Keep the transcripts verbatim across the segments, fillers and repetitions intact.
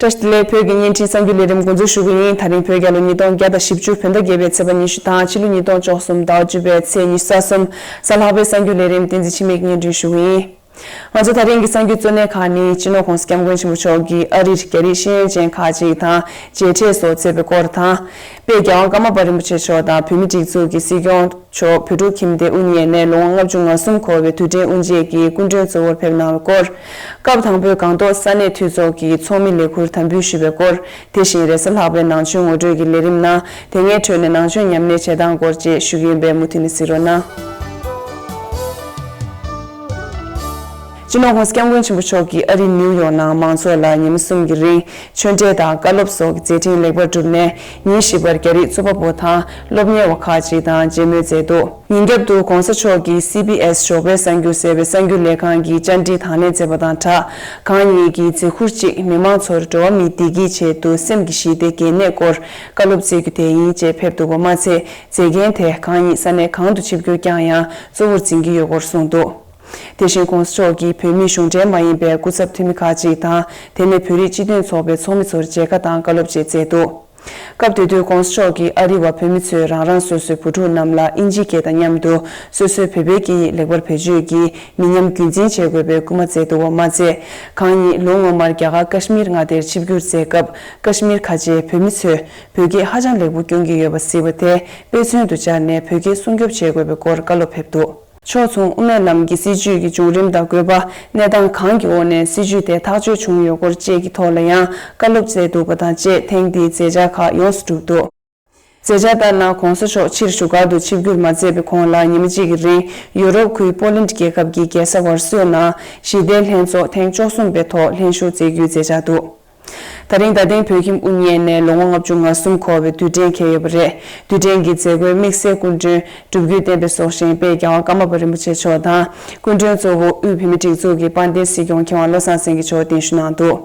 བཀྲ་ཤིས་བདེ་ལེགས། བོད་ཀྱི་བརྙན་འཕྲིན་གསར་འགྱུར་ལས་རིམ་འགོ་འཛུགས་ཞུ་གི་ཡིན། ད་རིང་བོད་རྒྱལ་ལོ་ཉིས་སྟོང་བརྒྱ་དང་བཞི་བཅུ་བོད་ཟླ་བརྒྱད་པའི་ཚེས་པ་ཉི་ཤུ་དང་ཕྱི་ལོ་ཉིས་སྟོང་བཅུ་གསུམ་ཟླ་བ་བཅུ་པའི་ཚེས་ཉི་ཤུ་རྩ་གསུམ། གཟའ་ལྷག་པའི་གསར་འགྱུར་ལས་རིམ་བསྟན་འཛིན་འཆི་མེད་སྙན་སྒྲོན་ཞུ་གི་ཡིན། ང་ཚོ་ད་རིང་གི་གསར་འགྱུར་གཙོ་གནད་ཁག་ནི། སྤྱི་ནོར་༸གོང་ས་༸སྐྱབས་མགོན་ཆེན་པོ་མཆོག་གིས་ཨ་རིར་རྒྱ་རིགས་ཤེས་ཡོན་ཅན་ཁག་ཅིག་དང་མཇལ་འཕྲད་སོགས་མཛད་པའི་སྐོར་དང་། དཔལ་རྒྱལ་བ་ཀརྨ་པ་རིན་པོ་ཆེ་མཆོག་དང་བོད་མིའི་སྒྲིག་འཛུགས་ཀྱི་སྲིད་སྐྱོང་མཆོག་བོད་ཕྲུག་ཁྱིམ་སྡེ་དབུ་བརྙེས་ནས་ལོ་ངོ་ལྔ་བཅུ་ང་གསུམ་འཁོར་བའི་དུས་དྲན་དབུ་འབྱེད་ཀྱི་སྐུ་མགྲོན་གཙོ་བོར་ཕེབས་གནང་བའི་སྐོར། སྐབས་དང་པོའི་སྒང་ཏོག་ས་གནས་འཐུས་ཚོགས་ཀྱི་ཚོགས་མི་ལས་ཁུར་དམ་འབུལ་ཞུས་པའི་སྐོར། དེ་བཞིན་རེས་གཟའ་ལྷག་པའི་ནང་ཆོས་ངོ་སྤྲོད་ཀྱི་ལས་རིམ་ནང་དེ་སྔའི་ཁྲོད་ནས་ནང་ཆོས་ཉམས་ལེན་བྱེད་སྟངས་སྐོར་བཅས་ཞུ་གི་ཡིན་པས་མུ་མཐུད་ནས་གཟིགས་རོགས་གནང་། སྤྱི་ནོར་༸གོང་ས་༸སྐྱབས་མགོན་ཆེན་པོ་མཆོག་གིས་ཨ་རི་ནིའུ་ཡོག་ནང་མང་ཚོགས་ལ་ཉི་མ་གསུམ་གྱི་རིང་ཆོས་འབྲེལ་དང་བཀའ་སློབ་སོགས་ཀྱི་མཛད་འཕྲིན་ལེགས་པར་གྲུབ་ནས། ཉིན་བཞི་པར་རྒྱ་རིགས་རྩོད་པ་པོ་དང་སློབ་གཉེར་བ་ཁག་ཅིག་དང་མཇལ་མོལ་མཛད་འདུག་ཉིན་རྒྱབ་ཏུ་༸གོང་ས་མཆོག་གིས་སི་བི་ཨེས་ཞོགས་པའི་གསར་འགྱུར་ཟེར་བའི་གསར་འགྱུར་ལས་ཁང་གི་བཅར་འདྲི་དང་ལེན་མཛད་པ་དང་སྦྲགས། གང་ཉིད་ཀྱི་མཛད་ཁུར་གཅིག་མི་མང་ཚོར་འགྲོ་བ་མིའི་བདེ་སྐྱིད་ཆེད་དུ་སེམས་ཀྱི་ཞི་བདེ་གལ་གནད་སྐོར་བཀའ་སློབ་སྩལ་རྒྱུ་དེ་ཡིན་ཅེས་ཕེབས་འདུག་པ་མ་ཚད། མཛད་འགན་དེ་གང་ཉིད་ས་གནས་གང་དུ་ཆིབས་བསྒྱུར་བསྐྱངས་ཡང་གཙོ་བོར་འཛིན་གྱི་ཡོད་སྐོར་གསུངས་འདུག་དེ་བཞིན་༸གོང་ས་མཆོག་གིས་བོད་མིའི་གཞུང་འབྲེལ་མ་ཡིན་པའི་སྐུ་ཚབ་འཐུས་མི་ཁག་ཅིག་དང་། དེ་ནས་བོད་རིགས་སྤྱི་མཐུན་ཚོགས་པའི་ཚོགས་མི་ཚོར་མཇལ་ཁ་དང་བཀའ་སློབ་བཅས་མཛད་འདུག་སྐབས་དེ་དུས་༸གོང་ས་མཆོག་གིས་ཨ་རི་བ་བོད་མི་ཚོས་རང་རང་སོ་སོའི་བུ་ཕྲུག་རྣམས་ལ་ཨིན་ཇིའི་སྐད་དང་མཉམ་དུ་སོ་སོའི་བོད་པའི་སྐད་ཡིག་ལེགས་པར་བེད་སྤྱོད་ཀྱིས་མི་ཉམས་རྒྱུན་འཛིན་བྱེད་དགོས་པའི་སྐུལ་མ་མཛད་འདུག་པ་མ་ཚད། གང་ཉིད་ལོ་སྔོན་མར་རྒྱ་གར་ཀ་ཤི་མིར་མངའ་སྡེར་ཆིབས་བསྒྱུར་མཛད་སྐབས། ཀ་ཤི་མིར་ཁ་ཆེའི་བོད་མི་ཚོས་བོད་སྐད་ཧ་ཅང་ལེགས་པོ་སྐྱོན་གྱི་ཡོད་པ་གཟིགས་པ་དེ་དཔེ་མཚོན་དུ་སྦྱར་ནས་བོད་སྐད་སྲུང་སྐྱོབ་བྱེད་དགོས་པའི་སྐོར་བཀའ་སློབ་ཕེབས་འདུག་ཕྱོགས་མཚུངས་དབུ་མའི་ལམ་གྱི་སྲིད་བྱུས་ཀྱི་བྱུང་རིམ་དང་དགོས་པ། གནས་སྟངས་གང་གི་འོག་ནས་སྲིད་བྱུས་དེ་ཐག་གཅོད་བྱུང་ཡོད་སྐོར་བཅས་ཀྱི་ཐོག་ལ་ཡང་བཀའ་སློབ་སྩལ་འདུག་པ་དང་བཅས། ཐེངས་འདིའི་མཛད་འཆར་ཁག་ཡོངས་སུ་གྲུབ་འདུག་མཛད་འཆར་ལྟར་ན། ༸གོང་ས་མཆོག་ཕྱིར་བཞུགས་སྒར་དུ་ཆིབས་བསྒྱུར་མ་མཛད་པའི་གོང་ལ་ཉི་མ་གཅིག་གི་རིང་ཡུ་རོབ་ཁུལ་པོ་ལན་རྒྱལ་ཁབ་ཀྱི་རྒྱལ་ས་ཝར་སོའི་ནང་ཞི་བདེའི་ལྷན་ཚོགས་ཐེངས་བཅུ་གསུམ་པའི་ཐོག་ལྷན་ཞུགས་མཛད་རྒྱུའི་མཛད་འཆར་འདུག་ད་རིང་རྡ་སྟེང་བོད་ཁྱིམ་དབུ་བརྙེས་ནས་ལོ་ངོ་ལྔ་བཅུ་ང་གསུམ་འཁོར་བའི་དུས་དྲན་འཁེལ་ཡོད་པ་རེད། དུས་དྲན་གྱི་མཛད་སྒོའི་དམིགས་བསལ་སྐུ་མགྲོན་སྒྲུབ་བརྒྱུད་བསྟན་པའི་སྲོག་ཤིང་དཔལ་རྒྱལ་བ་ཀརྨ་པ་རིན་པོ་ཆེ་མཆོག་དང་། སྐུ་མགྲོན་གཙོ་བོ་དབུས་བོད་མིའི་སྒྲིག་འཛུགས་ཀྱི་དཔལ་ལྡན་སྲིད་སྐྱོང་མཁས་དབང་བློ་བཟང་སེང་གེ་མཆོག་གདན་ཞུ་གནང་འདུག་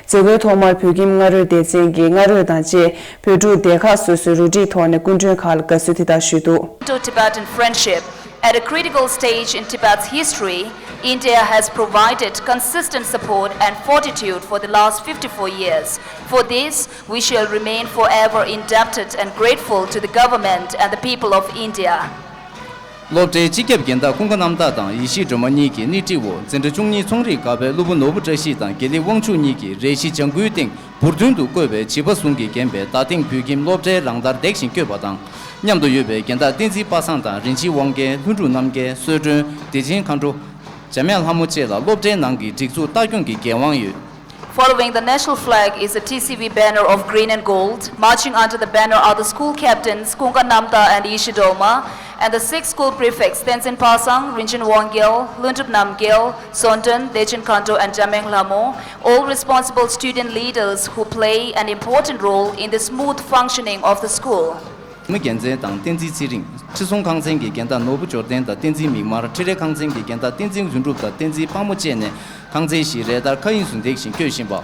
མཛད་སྒོའི་ཐོག་མར་བོད་ཁྱིམ་རྔ་རོལ་སྡེ་ཚན་གྱི་རྔ་རོལ་དང་བཅས་བོད་ཕྲུག་སྡེ་ཁག་སོ་སོའི་རུ་སྒྲིག་ཐོག་ནས་སྐུ་མགྲོན་ཁག་ལ་དགའ་བསུ་དེ་ལྟར་ཞུས་འདུག Indo-Tibetan friendship. At a critical stage in Tibet's history, India has provided consistent support and fortitude for the last fifty-four years. For this, we shall remain forever indebted and grateful to the government and the people of India. སློབ་གྲྭའི་སྤྱི་ཁྱབ་འགན་བདག་ཀུན་དགའ་རྣམ་དག་དང་ཡེ་ཤེས་སྒྲོལ་མ་གཉིས་ཀྱི་སྣེ་ཁྲིད་འོག་འཛིན་གྲྭ་བཅུ་གཉིས་ཚོང་རིག་འགག་པའི་སློབ་བུ་ནོར་བུ་བཀྲ་ཤིས་དང་དགེ་ལེགས་དབང་ཕྱུག་གཉིས་ཀྱིས་རས་གཞི་ལྗང་ཁུའི་སྟེང་འབུར་ཐོན་དུ་བརྐོས་པའི་བྱིས་པ་ཟུང་གི་རྒན་པས་རྡ་སྟེང་བོད་ཁྱིམ་སློབ་གྲྭའི་རང་དར་འདེགས་ཤིང་བསྐྱོད་པ་དང་། མཉམ་དུ་ཡོད་པའི་འགན་བདག་བསྟན་འཛིན་པ་སངས་དང་རིན་ཆེན་དབང་རྒྱལ། ལྷུན་གྲུབ་རྣམ་རྒྱལ། བསོད་སྒྲོན། བདེ་ཆེན་མཁའ་འགྲོ། འཇམ་དབྱངས་ལྷ་མོ་བཅས་ལ་སློབ་གྲྭའི་ནང་གི་སྒྲིག་འཛུགས་ལྟ་སྐྱོང་གི་འགན་དབང་ཡོད། Following the national flag is a T C V banner of green and gold. Marching under the banner are the school captains Kunga Namda and Yishi Dolma, and the six school prefects Tenzin Pasang, Rinchen Wangel, Lundrup Namgel, Sonten, Dechen Kanto, and Jameng Lamo, all responsible student leaders who play an important role in the smooth functioning of the school. མི་རྒྱལ་མཚན་དང་བསྟན་འཛིན་ཚེ་རིང་། ཁྲི་སྲོང་ཁང་ཚན་གྱི་འགན་བདག་ནོར་བུ་འབྱོར་ལྡན་དང་བསྟན་འཛིན་མིག་དམར། ཁྲི་རལ་ཁང་ཚན་གྱི་འགན་བདག་བསྟན་འཛིན་ལྷུན་གྲུབ་དང་བསྟན་འཛིན་དཔའ་མོ་བཅས་ནས་ཁང་ཚན་བཞིའི་རས་དར་མཁའ་དབྱིངས་སུ་འདེགས་ཤིང་བསྐྱོད་བཞིན་པ།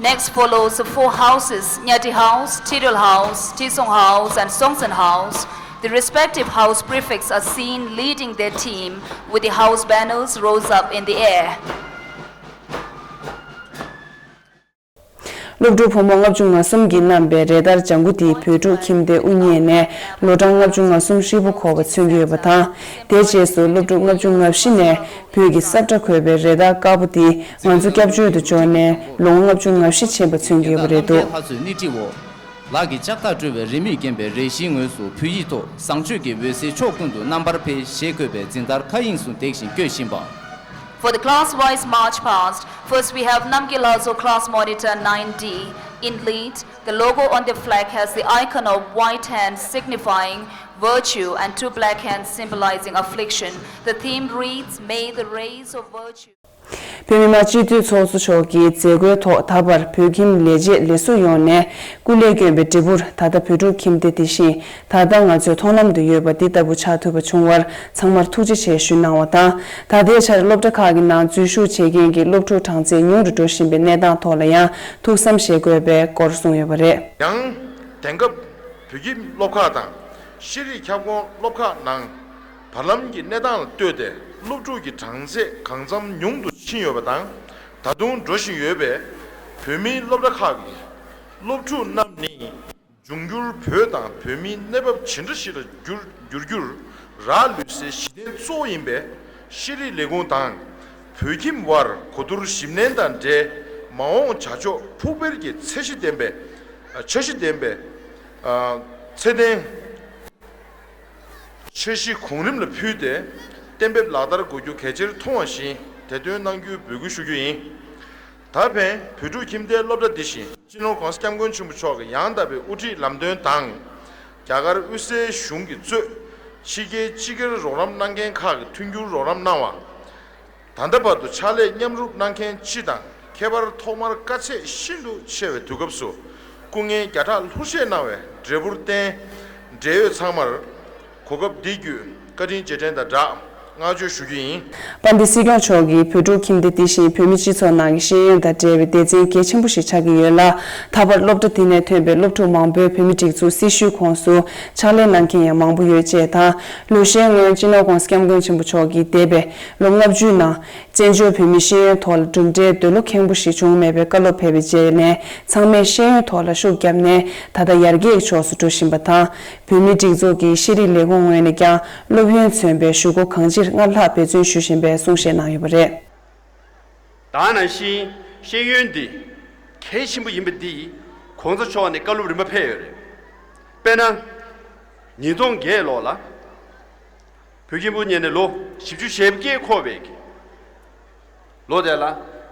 Next follows the four houses, Nyati House, Tidal House, Tisong House, and Songtsen House. The respective house prefects are seen leading their team with the house banners rose up in the air. སློབ་ཕྲུག་ཕོ་མོ་ལྔ་བཅུ་ང་གསུམ་གྱིས་བསྣམས་པའི་རས་དར་ལྗང་ཁུ་དེ་བོད་ཕྲུག་ཁྱིམ་སྡེ་དབུ་བརྙེས་ནས་ལོ་གྲངས་ལྔ་བཅུ་ང་གསུམ་ཧྲིལ་པོ་འཁོར་བ་མཚོན་གྱི་ཡོད་པ་དང་། དེའི་རྗེས་སུ་སློབ་ཕྲུག་ལྔ་བཅུ་ང་བཞི་ནས་བོད་ཀྱི་ས་བཀྲ་འཁོད་པའི་རས་དར་དཀར་པོ་དེ་ང་ཚོ་སྐྱབས་བཅོལ་དུ་འབྱོར་ནས་ལོ་ངོ་ལྔ་བཅུ་ང་བཞི་ཕྱིན་པ་མཚོན་གྱི་ཡོད་པ་རེད་འདུག་རྣམ་རྒྱལ་ལྷ་མཚོའི་སྣེ་ཁྲིད་འོག་ལག་གི་ལྕགས་ཐག་དཀྲོལ་བའི་རེའུ་མིག་བརྒྱན་པའི་རས་གཞིའི་ངོས་སུ་བོད་ཡིག་ཐོག་བཟང་སྤྱོད་ཀྱི་འོད་ཟེར་ཕྱོགས་ཀུན་ཏུ་རྣམ་པར་འཕེལ་ཞེས་འཁོད་པའི་འཛིན་བདག་མཁའ་དབྱིངས་སུ་འདེགས་ཤིང་བསྐྱོད་བཞིན་པ། For the class-wise march past, first we have Namgay Lazo class monitor nine D in lead. The logo on the flag has the icon of white hand signifying virtue and two black hands symbolizing affliction. The theme reads, May the rays of virtue. བོད་མི་མང་སྤྱི་འཐུས་ཚོགས་གཙོ་མཆོག་གིས་མཛད་སྒོའི་ཐོག་ད་བར་བོད་ཁྱིམ་ལས་བྱེད་ལས་ཟུར་ཡོངས་ནས་སྐུ་ལས་བསྐྱོན་པའི་འབྲས་བུར་ད་ལྟ་བོད་ཕྲུག་ཁྱིམ་སྡེ་དེ་བཞིན་ད་ལྟ་ང་ཚོའི་མཐོང་ལམ་དུ་ཡོད་པ་འདི་ལྟ་བུ་ཆགས་ཐུབ་པ་བྱུང་བར་ཚང་མར་ཐུགས་རྗེ་ཆེ་ཞུས་གནང་བ་དང་། ད་ལྟའི་ཆར་སློབ་གྲྭ་ཁག་གི་ནང་འཛུལ་ཞུགས་བྱེད་མཁན་གྱི་སློབ་ཕྲུག་གྲངས་ཚད་ཉུང་རུ་འགྲོ་བཞིན་པའི་གནས་སྟངས་ཐོག་ལ་ཡང་ཐུགས་བསམ་བཞེས་དགོས་པའི་སྐོར་གསུངས་ཡོད་པ་རེད། ཡང་། དེང་སྐབས་བོད་ཀྱི་སློབ་ཁག་དང་ཤེས་རིག་ཁྱབ་ཁོངས་སློབ་ཁག་ནང་བར་ལམ་གྱི་གནས་སྟངས་ལ་ལྟོས་ཏེ་སློབ་ཕྲུག་གི་གྲངས་ཚད་གང་འཚམ་ཉུང་དུ་ཕྱིན་ཡོད་པ་དང་། ད་དུང་འགྲོ་བཞིན་ཡོད་པའི་ བོད་མིའི་སློབ་གྲྭ་ཁག་གི་སློབ་ཕྲུག་རྣམས་ནི། འབྱུང་འགྱུར་བོད་དང་བོད་མིའི་གནས་བབ་ཇི་འདྲ་ཞིག་ལ་འགྱུར་འགྱུར་རྒྱུར་རག་ལུས་སའི་གཞི་རྟེན་གཙོ་བོ་ཡིན་པས། ཤེས་རིག་ལས་ཁུངས་དང་བོད་ཁྱིམ་དབར་གོ་བསྡུར་ཞིབ་ནན་དང་འབྲེལ། མ་འོངས་བྱ་ཕྱོགས་ཕུགས་འཕེར་གྱི་ཚད་གཞི་ལྡན་པའི་འཆར་གཞི་ལྡན་པའི་ཚད་ལྡན་འཆར་གཞི་གོང་རིམ་ལ་ཕུལ་ཏེ། གཏན་འབེབས་ལག་བསྟར་དགོས་རྒྱུ་གལ་ཆེར་མཐོང་བ་བཞིན་དེ་དོན་གནང་རྒྱུའི་འབོད་སྐུལ་ཞུ་རྒྱུ་ཡིན། ད་ཕན་བོད་ཕྲུག་ཁྱིམ་སྡེའི་སློབ་གྲྭ་འདི་བཞིན་སྤྱི་ནོར་༧གོང་ས་༧སྐྱབས་མགོན་ཆེན་པོ་མཆོག་གི་ཡང་དག་པའི་དབུ་ཁྲིད་ལམ་སྟོན་དང་། རྒྱ་གར་དབུས་སའི་གཞུང་གིས་གཙོས་ཕྱི་རྒྱལ་སྤྱི་སྒེར་རོགས་རམ་གནང་མཁན་ཁག་གིས་མཐུན་འགྱུར་རོགས་རམ་གནང་བ། ད་ལྟ་བར་དུ་ཕྱག་ལས་མཉམ་རུབ་གནང་མཁན་སྤྱི་དང་། ཁྱད་པར་ཐོག་མར་དཀའ་ཚེགས་ཤིན་ཏུ་ཆེ་བའི་དུས་སྐབས་སུ་སྐུ་ངལ་བརྒྱ་ཕྲག་ལྷུར་བཞེས་གནང་བའི་འབྲས་བུར་བརྟེན། འབྲེལ་ཡོད་ཚང་མར་གོ་སྐབས་འདི་བརྒྱུད་བཀའ་དྲིན་རྗེས་དྲན་དང་སྦྲགས་བསྔགས་བརྗོད་ཞུ་རྒྱུ་ཡིན། དཔལ་ལྡན་སྲིད་སྐྱོང་མཆོག་གིས་བོད་ཕྲུག་ཁྱིམ་སྡེ་དེ་བཞིན་བོད་མི་སྤྱི་ཚོགས་ནང་གི་ཤེས་ཡོན་དང་འབྲེལ་བའི་སྡེ་ཚན་གལ་ཆེན་པོ་ཞིག་ཆགས་ཀྱི་ཡོད་ལ། ད་བར་སློབ་གྲྭ་དེ་ནས་ཐོན་པའི་སློབ་ཕྲུག་མང་པོས་བོད་མིའི་སྒྲིག་འཛུགས་སྲི་ཞུའི་ཁོངས་སུ་ཕྱག་ལས་གནང་མཁན་ཡང་མང་པོ་ཡོད་ཅེས་དང་། ལོ་ཤས་སྔོན་སྤྱི་ནོར་༧གོང་ས་༧སྐྱབས་མགོན་ཆེན་པོ་མཆོག་གིས་འདས་པའི་ལོ་ལྔ་བཅུའི་ནང་། བཙན་བྱོལ་བོད་མིའི་ཤེས་ཡོན་ཐོག་ལ་གྲུབ་འབྲས་འདོད་བློ་ཁེངས་པོ་ཞིག་བྱུང་མེད་པའི་བཀའ་སློབ་ཕེབས་པའི་རྗེས་ནས། ཚང་མས་ཤེས་ཡོན་ཐོག་ལ་ཤུགས་བརྒྱབ་ནས་ད་ལྟ་ཡར་རྒྱས་ཀྱི་ཕྱོགས་སུ་འགྲོ་བཞིན་པ་དང་། བོད་མིའི་སྒྲིག་འཛུགས་ཀྱི་ཤེས་རིག་ལས་ཁུངས་ངོས་ནས་ཀྱང་སློབ་ཡོན་མཚོན་པའི་ཞུ་སྒོ་གང་ཅིར་སྔར་ལྷག་འབད་བརྩོན་ཞུ་བཞིན་པའི་གསུང་བཤད་གནང་ཡོད་པ་རེད། ད་ག་ནང་བཞིན་ཤེས་ཡོན་འདི་གལ་ཆེན་པོ་ཡིན་པ་འདི་གོང་ས་མཆོག་ནས་བཀའ་སློབ་རིམ་པ་ཕེབས་ཡོད་རེད། དཔེར་ན། ཉིས་སྟོང་བརྒྱད་ལོ་ལ། བོད་ཁྱིམ་སྤུན་ཉེ་ནས་ལོ་བཞི་བཅུ་ཞེ་བརྒྱད་འཁོར་བའི་གི་ལོ་དེ་ལ་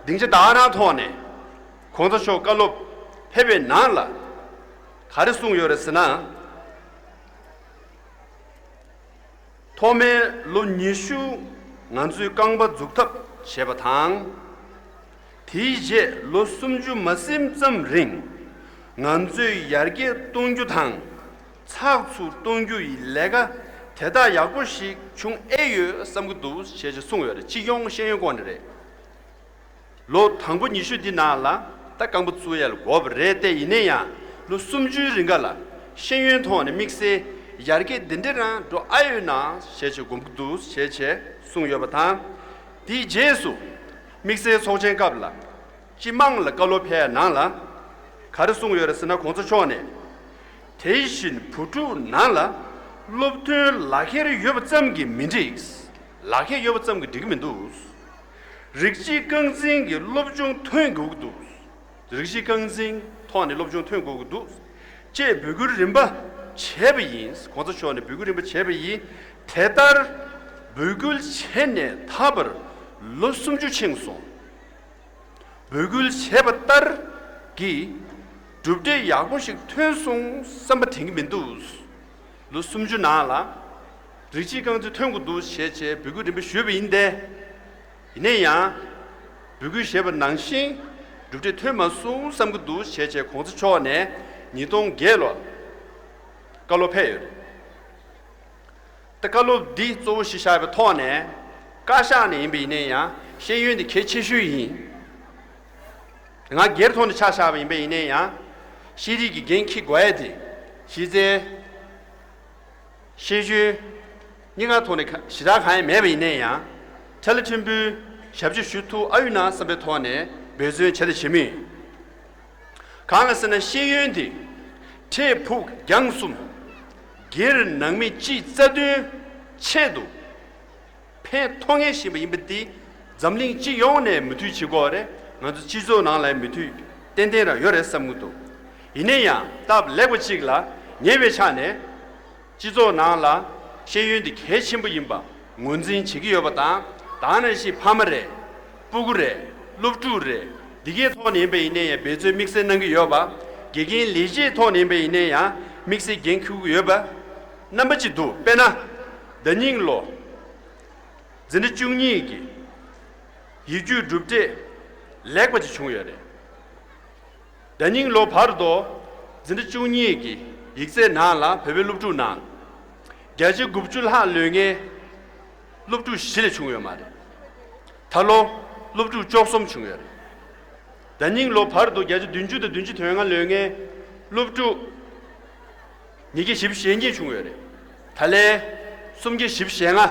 སྡིངས་ཆ་དག་སྣང་ཐོག་ནས་གོང་ས་མཆོག་བཀའ་སློབ་ཕེབས་པའི་ནང་ལ་ག་རེ་གསུངས་ཡོད་རེད་ཟེར་ན། ཐོག་མའི་ལོ་ཉི་ཤུ་ང་ཚོས་རྐང་པ་འཛུགས་ཐབས་བྱས་པ་དང་། དེའི་རྗེས་ལོ་སུམ་ཅུ་མ་ཟིན་ཙམ་རིང་ང་ཚོས་ཡར་རྒྱས་གཏོང་རྒྱུ་དང་། ཚགས་ཚུད་གཏོང་རྒྱུ་ཡི་ལས་ཀ་དེ་དག་ཡག་པོ་ཞིག་བྱུང་ཨེ་ཡོད་བསམ་གྱི་འདུག་ཞེས་ཞེས་གསུངས་ཡོད་རེད། སྤྱི་ཡོངས་ཤེས་ཡོན་སྐོར་ནས་རེད། ལོ་དང་པོ་ཉི་ཤུ་འདི་ནང་ལ་ད་རྐང་པ་བཙུགས་ཡ་ལ་དགོས་པ་རེད་དེ། ཡིན་ན་ཡང་ལོ་སུམ་ཅུའི་རིང་ག་ལ་ཤེས་ཡོན་ཐོག་ནས་དམིགས་བསལ་ཡར་རྒྱས་འདི་འདྲ་རང་འགྲོ་ཨ་ཡོད་ན་ཞེས་ཞེས་དགོངས་ཀྱི་འདུག་ཞེས་ཞེས་གསུངས་ཡོད་པ་དང་། དེའི་རྗེས་སུ་དམིགས་བསལ་ཚོགས་ཆེན་སྐབས་ལ། སྤྱི་དམངས་ལ་བཀའ་སློབ་ཕེབས་ནང་ལ་ག་རེ་གསུངས་ཡོད་རེད་ཟེར་ན། གོང་ས་མཆོག་ནས་དེ་བཞིན་བུ་ཕྲུག་ནང་ལ་སློབ་ཐོན་ལག་ཁྱེར་ཡོད་པ་ཙམ་གྱིས་མི་འགྲིག། ལག་ཁྱེར་ཡོད་པ་ཙམ་གྱིས་འགྲིག་གི་མི་འདུག། རིགས་གཅིག་རྐང་འཛིན་གྱི་སློབ་སྦྱོང་ཐོན་དགོས་ཀྱི་འདུག། རིགས་གཅིག་རྐང་འཛིན་ཐོག་ནས་སློབ་སྦྱོང་ཐོན་དགོས་ཀྱི་འདུག་ཅེས་འབོད་སྐུལ་རིམ་པ་བྱས་པ་ཡིན། གོང་ས་མཆོག་ནས་འབོད་སྐུལ་རིམ་པ་བྱས་པ་ཡིན། དེ་ལྟར་འབོད་སྐུལ་བྱས་ནས་ད་བར་ལོ་སུམ་ཅུ་ཕྱིན་སོང་། འབོད་སྐུལ་བྱས་པ་ལྟར་གྱི་གྲུབ་འབྲས་ཡག་པོ་ཞིག་ཐོན་སོང་བསམ་པ་དྲན་གྱི་མི་འདུག། ལོ་སུམ་ཅུ་ནང་ལ་རིགས་གཅིག་རྐང་འཛིན་ཐོན་དགོས་འདུག་ཞེས་བྱས་འབོད་སྐུལ་རིམ་པ་ཞུས་པ་ཡིན་ཏེ། ཡིན་ན་ཡང་འབོད་སྐུལ་བྱས་པ་ནང་བཞིན་གྲུབ་འབྲས་ཐོན་མ་སོང་བསམ་གྱི་འདུག་ཞེས་བྱས་གོང་ས་མཆོག་ནས་ཉིས་སྟོང་བརྒྱད་ལོར་བཀའ་སློབ་ཕེབས་ཡོད་རེད། ད་བཀའ་སློབ་འདི་གཙོ་བོ་གཞི་བཞག་པའི་ཐོག་ནས། བཀའ་ཤག་ནས་ཡིན་པ་ཡིན་ན་ཡང་ཤེས་ཡོན་འདི་གལ་ཆེ་ཤོས་ཡིན། ང་སྒེར་ཐོག་ནས་ཆ་བཞག་པ་ཡིན་པ་ཡིན་ན་ཡང་། ཤེས་རིག་གི་འགན་འཁྱེར་དགོས་ཡ་དེ་གཞི་རྩའི་ཤེས་ཡོན་གཉིས་ཀ་ཐོག་ནས་གཞི་བདག་གང་ཡང་མེད་པ་ཡིན་ན་ཡང་། ཁྲ་ལ་ཕྲན་བུའི་ཞབས་ཕྱི་ཞུ་ཐུབ་ཨ་ཡོད་ན་བསམ་པའི་ཐོག་ནས་འབད་བརྩོན་བྱས་དང་བྱེད་མུས་ཡིན། གང་ལ་ཟེར་ན། ཤེས་ཡོན་དེ་འཕྲལ་ཕུགས་རྒྱང་གསུམ་སྒེར་ནང་མི་སྤྱིའི་རྩ་དོན་ཆེད་དུ་ཕན་ཐོགས་ངེས་ཤེས་པ་ཡིན་པ་འདི་འཛམ་གླིང་སྤྱི་ཡོངས་ནས་མོས་མཐུན་བྱེད་ཀྱི་ཡོད་རེད། ང་ཚོ་སྤྱི་ཚོགས་ནང་ལ་མོས་མཐུན་ཏན་ཏན་རང་ཡོད་རེད་བསམ་གྱི་འདུག། ཡིན་ན་ཡང་སྟབས་ལེགས་པ་གཅིག་ལ་ཉེ་བའི་ཆ་ནས། སྤྱི་ཚོགས་ནང་ལ་ཤེས་ཡོན་འདི་གལ་ཆེན་པོ་ཡིན་པ་ངོས་འཛིན་བྱེད་ཀྱི་ཡོད་པ་དང་། ད་ག་ནང་བཞིན་ཕ་མ་རེད། སྤུ་གུ་རེད། སློབ་ཕྲུག་རེད། འདི་གའི་ཐོག་ནས་ཡིན་པ་ཡིན་ན་ཡང་འབད་བརྩོན་དམིགས་བསལ་གནང་གི་ཡོད་པ། དགེ་རྒན་ལས་བྱེད་ཐོག་ནས་ཡིན་པ་ཡིན་ན་ཡང་དམིགས་བསལ་འགན་འཁུར་གྱི་ཡོད་པ་རྣམ་པ་གཅིག་འདུག། དཔེར་ན། ཟླ་ཉིན་ལོ་འཛིན་གྲྭ་བཅུ་གཉིས་ཀྱི་ཡིག་རྒྱུགས་གྲུབ་འབྲས་ལེགས་པ་ཅིག་བྱུང་ཡོད་རེད། ཟླ་ཉིན་ལོ་བར་དུ་འཛིན་གྲྭ་བཅུ་གཉིས་ཀྱི་ཡིག་ཚད་ནང་ལ་བོད་པའི་སློབ་ཕྲུག་ནང་བརྒྱ་ཆ་དགུ་བཅུ་ལྷག་ལོན་མཁན་སློབ་ཕྲུག་བཞི་ལས་བྱུང་ཡོད་མ་རེད། ད་ལོ་སློབ་ཕྲུག་བཅུ་གསུམ་བྱུང་ཡོད་རེད། ཟླ་ཉིན་ལོ་བར་དུ་བརྒྱ་ཆ་བདུན་ཅུ་དང་བདུན་ཅུ་དོན་ལྔ་ལོན་མཁན་སློབ་ཕྲུག་ཉིས་བརྒྱ་བཞི་བཅུ་ཞེ་གཉིས་བྱུང་ཡོད་རེད། ད་ལན་སུམ་བརྒྱ་བཞི་བཅུ་ཞེ་ལྔ།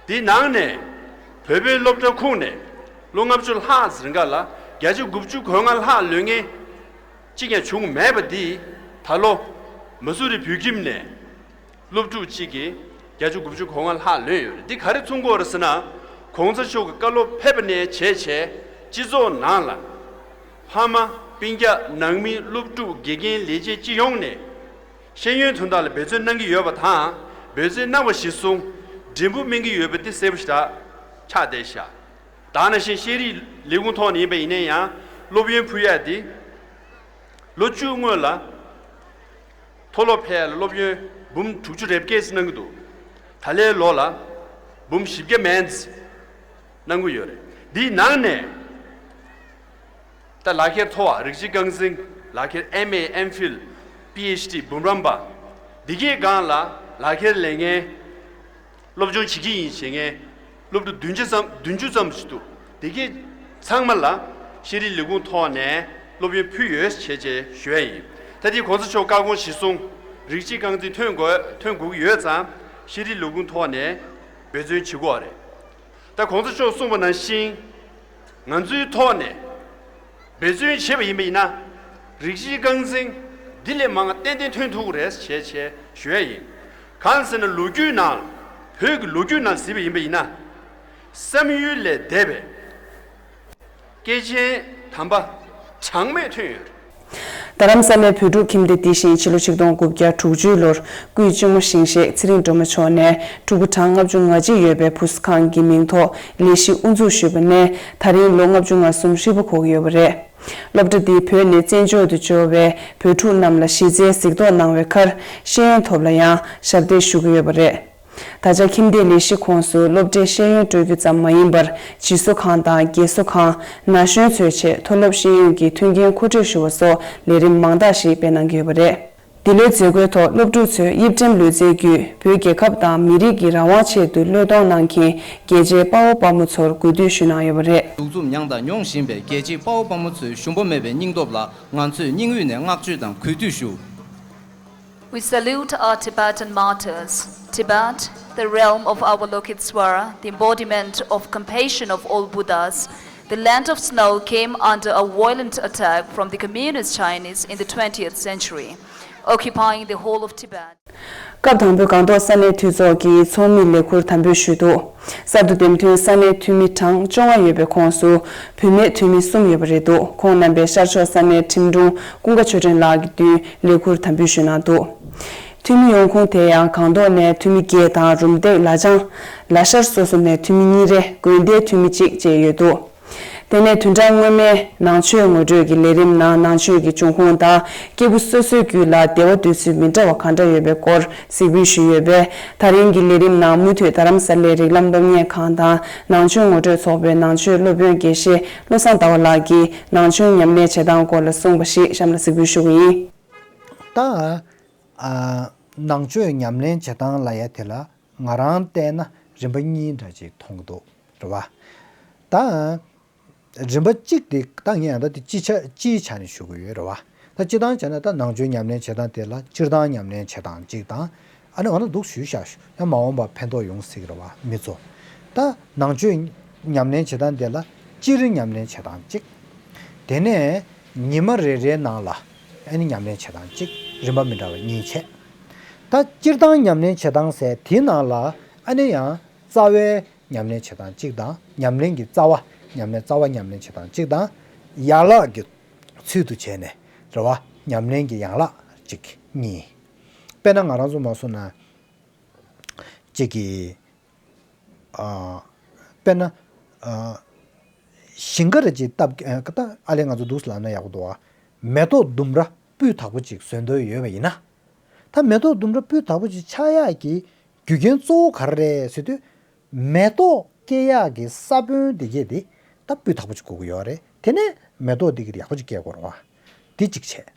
དེའི་ནང་ནས་བོད་པའི་སློབ་གྲྭ་ཁོངས་ནས་ལོ་ལྔ་བཅུ་ལྷག་ཟིན་ག་ལ་ བརྒྱ་ཆ་དགུ་བཅུ་གོ་ལྔ་ལྷག་ལོན་མཁན་གཅིག་ཀྱང་བྱུང་མེད་པ་འདིས། ད་ལོ་མ་སུ་རི་བོད་ཁྱིམ་ནས་སློབ་ཕྲུག་གཅིག་གིས་བརྒྱ་ཆ་དགུ་བཅུ་གོ་ལྔ་ལྷག་ལོན་ཡོད་རེད། འདི་ག་རེ་མཚོན་གྱི་ཡོད་རེད་ཟེར་ན། གོང་ས་མཆོག་གི་བཀའ་སློབ་ཕེབས་པ་ནས་བྱས་བྱས་སྤྱི་ཚོགས་ནང་ལ། ཕ་མ། སྤུན་ཀྱག་ནང་མི། སློབ་ཕྲུག་དགེ་རྒན་ལས་བྱེད་སྤྱི་ཡོངས་ནས་ཤེས་ཡོན་དོན་དག་ལ་འབད་བརྩོན་གནང་གི་ཡོད་པ་དང་། འབད་བརྩོན་གནང་བ་གཞིར་བཟུང་འབྲས་བུ་སྨིན་གྱི་ཡོད་པ་འདི་གསལ་པོ་ཞེ་དྲག་ཆགས་བསྡད་ཤག་དེ་ནང་བཞིན་ཤེས་རིག་ལས་ཁུངས་ཐོག་ནས་ཡིན་པ་ཡིན་ན་ཡང་། སློབ་ཡོན་ཕུལ་ཡག་འདི་ལོ་བཅུ་སྔོན་ལ་མཐོ་སློབ་ཕལ་ལ་སློབ་ཡོན་འབུམ་དྲུག་ཅུ་རེ་བརྒྱད་ཙམ་གནང་གི་འདུག་ད་ལོའི་ལོ་ལ་འབུམ་བཞི་བརྒྱ་མན་ཙམ་གནང་གི་ཡོད་རེད། འདིའི་ནང་ནས་ད་ལག་ཁྱེར་མཐོ་བ། རིགས་གཅིག་རྐང་འཛིན་ལག་ཁྱེར། ཨེམ་ཨེ། ཨེམ་ཕིལ། པི་ཨེཆ་ཌི། འབུམ་རམས་པ། འདི་གའི་སྒང་ལ་ལག་ཁྱེར་ལེན་མཁན། སློབ་སྦྱོང་བྱེད་ཀྱི་ཡིན་ཞེས་མཁན་སློབ་ཕྲུག་བདུན་ཅུ་ཙམ། བདུན་ཅུ་ཙམ་ཞིག་འདུག་དེ་གའི་ཚང་མ་ལ་ཤེས་རིག་ལས་ཁུངས་ཐོག་ནས་སློབ་ཡོན་ཕུལ་ཡོད་ཅེས་ཞེས་ཞུ་ཡ་ཡིན། ད་ལྟའི་གོང་ས་མཆོག་བཀའ་དགོངས་གཞིར་བཟུང་རིགས་གཅིག་རྐང་འཛིན་ཐོན་དགོས། ཐོན་དགོས་ཀྱི་ཡོད་ཙང་ཤེས་རིག་ལས་ཁུངས་ཐོག་ནས་འབད་བརྩོན་བྱེད་དགོས་རེད། ད་གོང་ས་མཆོག་གསུངས་པ་ནང་བཞིན། ང་ཚོའི་ཐོག་ནས་འབད་བརྩོན་བྱས་པ་ཡིན་པ་ཡིན་ན། རིགས་གཅིག་རྐང་འཛིན་འདི་ལས་མང་བ་ཏན་ཏན་ཐོན་ཐུབ་ཀྱི་རེད་ཅེས་ཞེས་ཞུ་ཡ་ཡིན། གང་ཟེར་ན། ལོ་རྒྱུས་ནང་། བོད་ཀྱི་ལོ་རྒྱུས་ནང་གཟིགས་པ་ཡིན་པ་ཡིན་ན། བསམ་ཡུལ་ལས་འདས་པའི་སྐྱེས་ཆེན་དམ་པ་གྲངས་མེད་ཐོན་ཡོད་རེད། རྡ་རམ་ས་ལའི་བོད་ཕྲུག་ཁྱིམ་སྡེ་འདི་བཞིན་ཕྱི་ལོ་ཆིག་སྟོང་དགུ་བརྒྱ་དྲུག་ཅུ་ལོར་སྐུའི་གཅུང་མོ་ཞིང་གཤེགས་ཚེ་རིང་སྒྲོལ་མ་མཆོག་ནས་ཕྲུ་གུ་གྲངས་ལྔ་བཅུ་ང་གཅིག་ཡོད་པའི་བུ་གསོ་ཁང་གི་མིང་ཐོག་ལས་གཞི་དབུ་འཛུགས་ཞུས་པ་ནས་ད་རིང་ལོ་ལྔ་བཅུ་ང་གསུམ་ཧྲིལ་པོ་འཁོར་གྱི་ཡོད་པ་རེད། སློབ་གྲྭ་འདི་བོད་ནས་བཙན་བྱོལ་དུ་འབྱོར་བའི་བོད་ཕྲུག་རྣམས་ལ་གཞི་རྩའི་གཟིགས་རྟོག་གནང་བའི་ཁར་ཤེས་ཡོན་ཐོག་ལ་ཡང་ཞབས་འདེགས་ཞུ་གི་ཡོད་པ་རེད། ད་ཆ་ཁྱིམ་སྡེའི་ལས་གཞི་ཁོངས་སུ་སློབ་གྲྭའི་ཤེས་ཡོན་སྤྲོད་རྒྱུ་ཙམ་མ་ཡིན་པར་བྱིས་གསོ་ཁང་དང་རྒན་གསོ་ཁང་། ན་གཞོན་ཚོའི་ཆེད་མཐོ་སློབ་ཤེས་ཡོན་གྱི་མཐུན་རྐྱེན་མཁོ་སྤྲོད་ཞུ་བ་སོགས་ལས་རིམ་མང་དག་ཞིག་སྤེལ་གནང་གི་ཡོད་པ་རེད། འདི་ལོའི་མཛད་སྒོའི་ཐོག་སློབ་ཕྲུག་ཚོས་དབྱིབས་ཕྲན་ལུས་རྩལ་བརྒྱུད་བོད་རྒྱལ་ཁབ་དང་མི་རིགས་ཀྱི་རང་དབང་ཆེད་དུ་བློས་གཏོང་གནང་མཁན་རྒྱལ་གཅེས་དཔའ་བོ་དཔའ་མོ་ཚོར་གུས་འདུད་ཞུས་གནང་ཡོད་པ་རེད། གདུག་རྩུབ་མྱངས་དང་མྱོང་བཞིན་པའི་རྒྱལ་གཅེས་དཔའ་བོ་དཔའ་མོ་ཚོའི་ཞུམ་པ་མེད་པའི་སྙིང་སྟོབས་ལ་ང་ཚོས་སྙིང་དབུས་ནས་བསྔགས་བརྗོད་དང་གུས་འདུད་ཞུ། We salute our Tibetan martyrs. Tibet, the realm of Avalokitesvara, the embodiment of compassion of all Buddhas, the land of snow, came under a violent attack from the communist Chinese in the twentieth century, occupying the whole of Tibet. སྐབས་དང་པོའི་སྒང་ཏོག་ས་གནས་འཐུས་ཚོགས་ཀྱི་ཚོགས་མིས་ལས་ཁུར་དམ་འབུལ་ཞུས་འདུག་གསར་དུ་འདེམས་ཐོན་ས་གནས་འཐུས་མི་གྲངས་བཅོ་ལྔ་ཡོད་པའི་ཁོངས་སུ་བུད་མེད་འཐུས་མི་གསུམ་ཡོད་པ་རེད་འདུག་ཁོང་རྣམ་པས་ཤར་ཕྱོགས་ས་གནས་ཁྲིམས་དྲུང་ཀུན་དགའ་ཆོས་སྒྲོན་ལགས་ཀྱི་མདུན་ལས་ཁུར་དམ་འབུལ་ཞུས་གནང་འདུག་འཐུས་མི་ཡོང་ཁུངས་དེ་ཡང་སྒང་ཏོག་ནས་འཐུས་མི་བརྒྱད་དང་རུམ་བཏེག་ལ་ལྕང་ལ་ཤར་སོ་སོ་ནས་འཐུས་མི་གཉིས་རེ། དགོན་སྡེའི་འཐུས་མི་གཅིག་བཅས་ཡོད་འདུག་དེ་ནས་བདུན་ཕྲག་སྔོན་མའི་ནང་ཆོས་ངོ་སྤྲོད་ཀྱི་ལས་རིམ་ནང་ནང་ཆོས་ཀྱི་འབྱུང་ཁུངས་དང་སྐྱེས་བུ་སོ་སོའི་རྒྱུད་ལ་བདེ་བ་འདོད་ཚུལ་མི་འདྲ་བ་གང་འདྲ་ཡོད་པའི་སྐོར་གཟིགས་འབུལ་ཞུས་ཡོད་པས། ད་རིང་གི་ལས་རིམ་ནང་མུ་མཐུད་རྡ་རམ་ས་ལའི་རིགས་ལམ་སློབ་གཉེར་ཁང་དང་ནང་ཆོས་ངོ་སྤྲོད་ཚོགས་པའི་ནང་ཆོས་སློབ་དཔོན་དགེ་བཤེས་བློ་བཟང་ཟླ་བ་ལགས་ཀྱིས་ནང་ཆོས་ཉམས་ལེན་བྱེད་སྟངས་སྐོར་ལ་གསུངས་པ་ཞིག་གཤམ་ལ་གཟིགས་འབུལ་ཞུ་གི་ཡིན། ད། ཨ། ནང་ཆོས་ཉམས་ལེན་བྱེད་སྟངས་ལབ་ཡ་དེ་ལ་ང་རང་བལྟས་ན་རིམ་པ་གཉིས་འདྲ་ཅིག་མཐོང་གི་འདུག་རེད་བ། ད། རིམ་པ་གཅིག་དེ་ད་ངས་ཡང་ད་དེ་སྤྱི་ཆ་སྤྱིའི་ཆ་ནས་ཞུ་གི་ཡོད་རེད་བ། ད་སྤྱིར་བཏང་བྱས་ན་ད་ནང་ཆོས་ཉམས་ལེན་བྱེད་སྟངས་དེ་ལ་སྤྱིར་བཏང་ཉམས་ལེན་བྱེད་སྟངས་གཅིག་དང་། ཨ་ནི་འོ་ན་འདུག་ཞུས་བཞག་ཡང་མ་འོངས་པ་ཕན་ཐོགས་ཡོང་སྲིད་རེད་བ་མི་ཚོ། ད་ནང་ཆོས་ཉམས་ལེན་བྱེད་སྟངས་དེ་ལ་སྤྱིར་ཉམས་ལེན་བྱེད་སྟངས་གཅིག་དེ་ནས་ཉི་མ་རེ་རེའི་ནང་ལ་ཨ་ནི་ཉམས་ལེན་བྱེད་སྟངས་གཅིག་རིམ་པ་མི་འདྲ་བ་གཉིས་བྱས། ད་སྤྱིར་བཏང་ཉམས་ལེན་བྱེད་སྟངས་ཟེར་དེའི་ནང་ལ་ཨ་ནི་ཡང་རྩ་བའི་ཉམས་ལེན་བྱེད་སྟངས་གཅིག་དང་། ཉམས་ལེན་གྱི་རྩ་བ། ཉམས་ལེན་རྩ་བ་ཉམས་ལེན་བྱེད་སྟངས་གཅིག་དང་། ཡན་ལག་གི་ཚུལ་དུ་བྱས་ནས་རེད་བ། ཉམས་ལེན་གྱི་ཡན་ལག་གཅིག་གཉིས། དཔེར་ན་ང་རང་ཚོ་མ་སོང་ན། གཅིག་གི། ཨ། དཔེར་ན། ཨ། ཞིང་ཁར་ཅིག་བཏབ། ཨ། ད་ཨ་ལས་ང་ཚོ་འདུག་སེ་ལབ་ན་ཡག་པོ་འདུག་བ། མེ་ཏོག་ལྡུམ་ར་སྤུས་དག་པོ་ཅིག་བཟོ་འདོད་ཡོད་པ་ཡིན་ན། ད་མེ་ཏོག་ལྡུམ་ར་སྤུས་དག་པོ་ཅིག་ཆགས་ཡག་གི་རྒྱུ་རྐྱེན་གཙོ་བོ་ག་རེ་རེད་ཟེར་དུས། མེ་ཏོག་སྐྱེ་ཡག་གི་ས་བོན་དེ་གས་དེ་ད་སྤུས་དག་པོ་ཅིག་དགོས་ཀྱི་ཡོད་རེད། དེ་ནས་མེ་ཏོག་དེ་གས་ཡག་པོ་ཅིག་སྐྱེ་དགོས་རེད་བ། དེ་གཅིག་བྱས།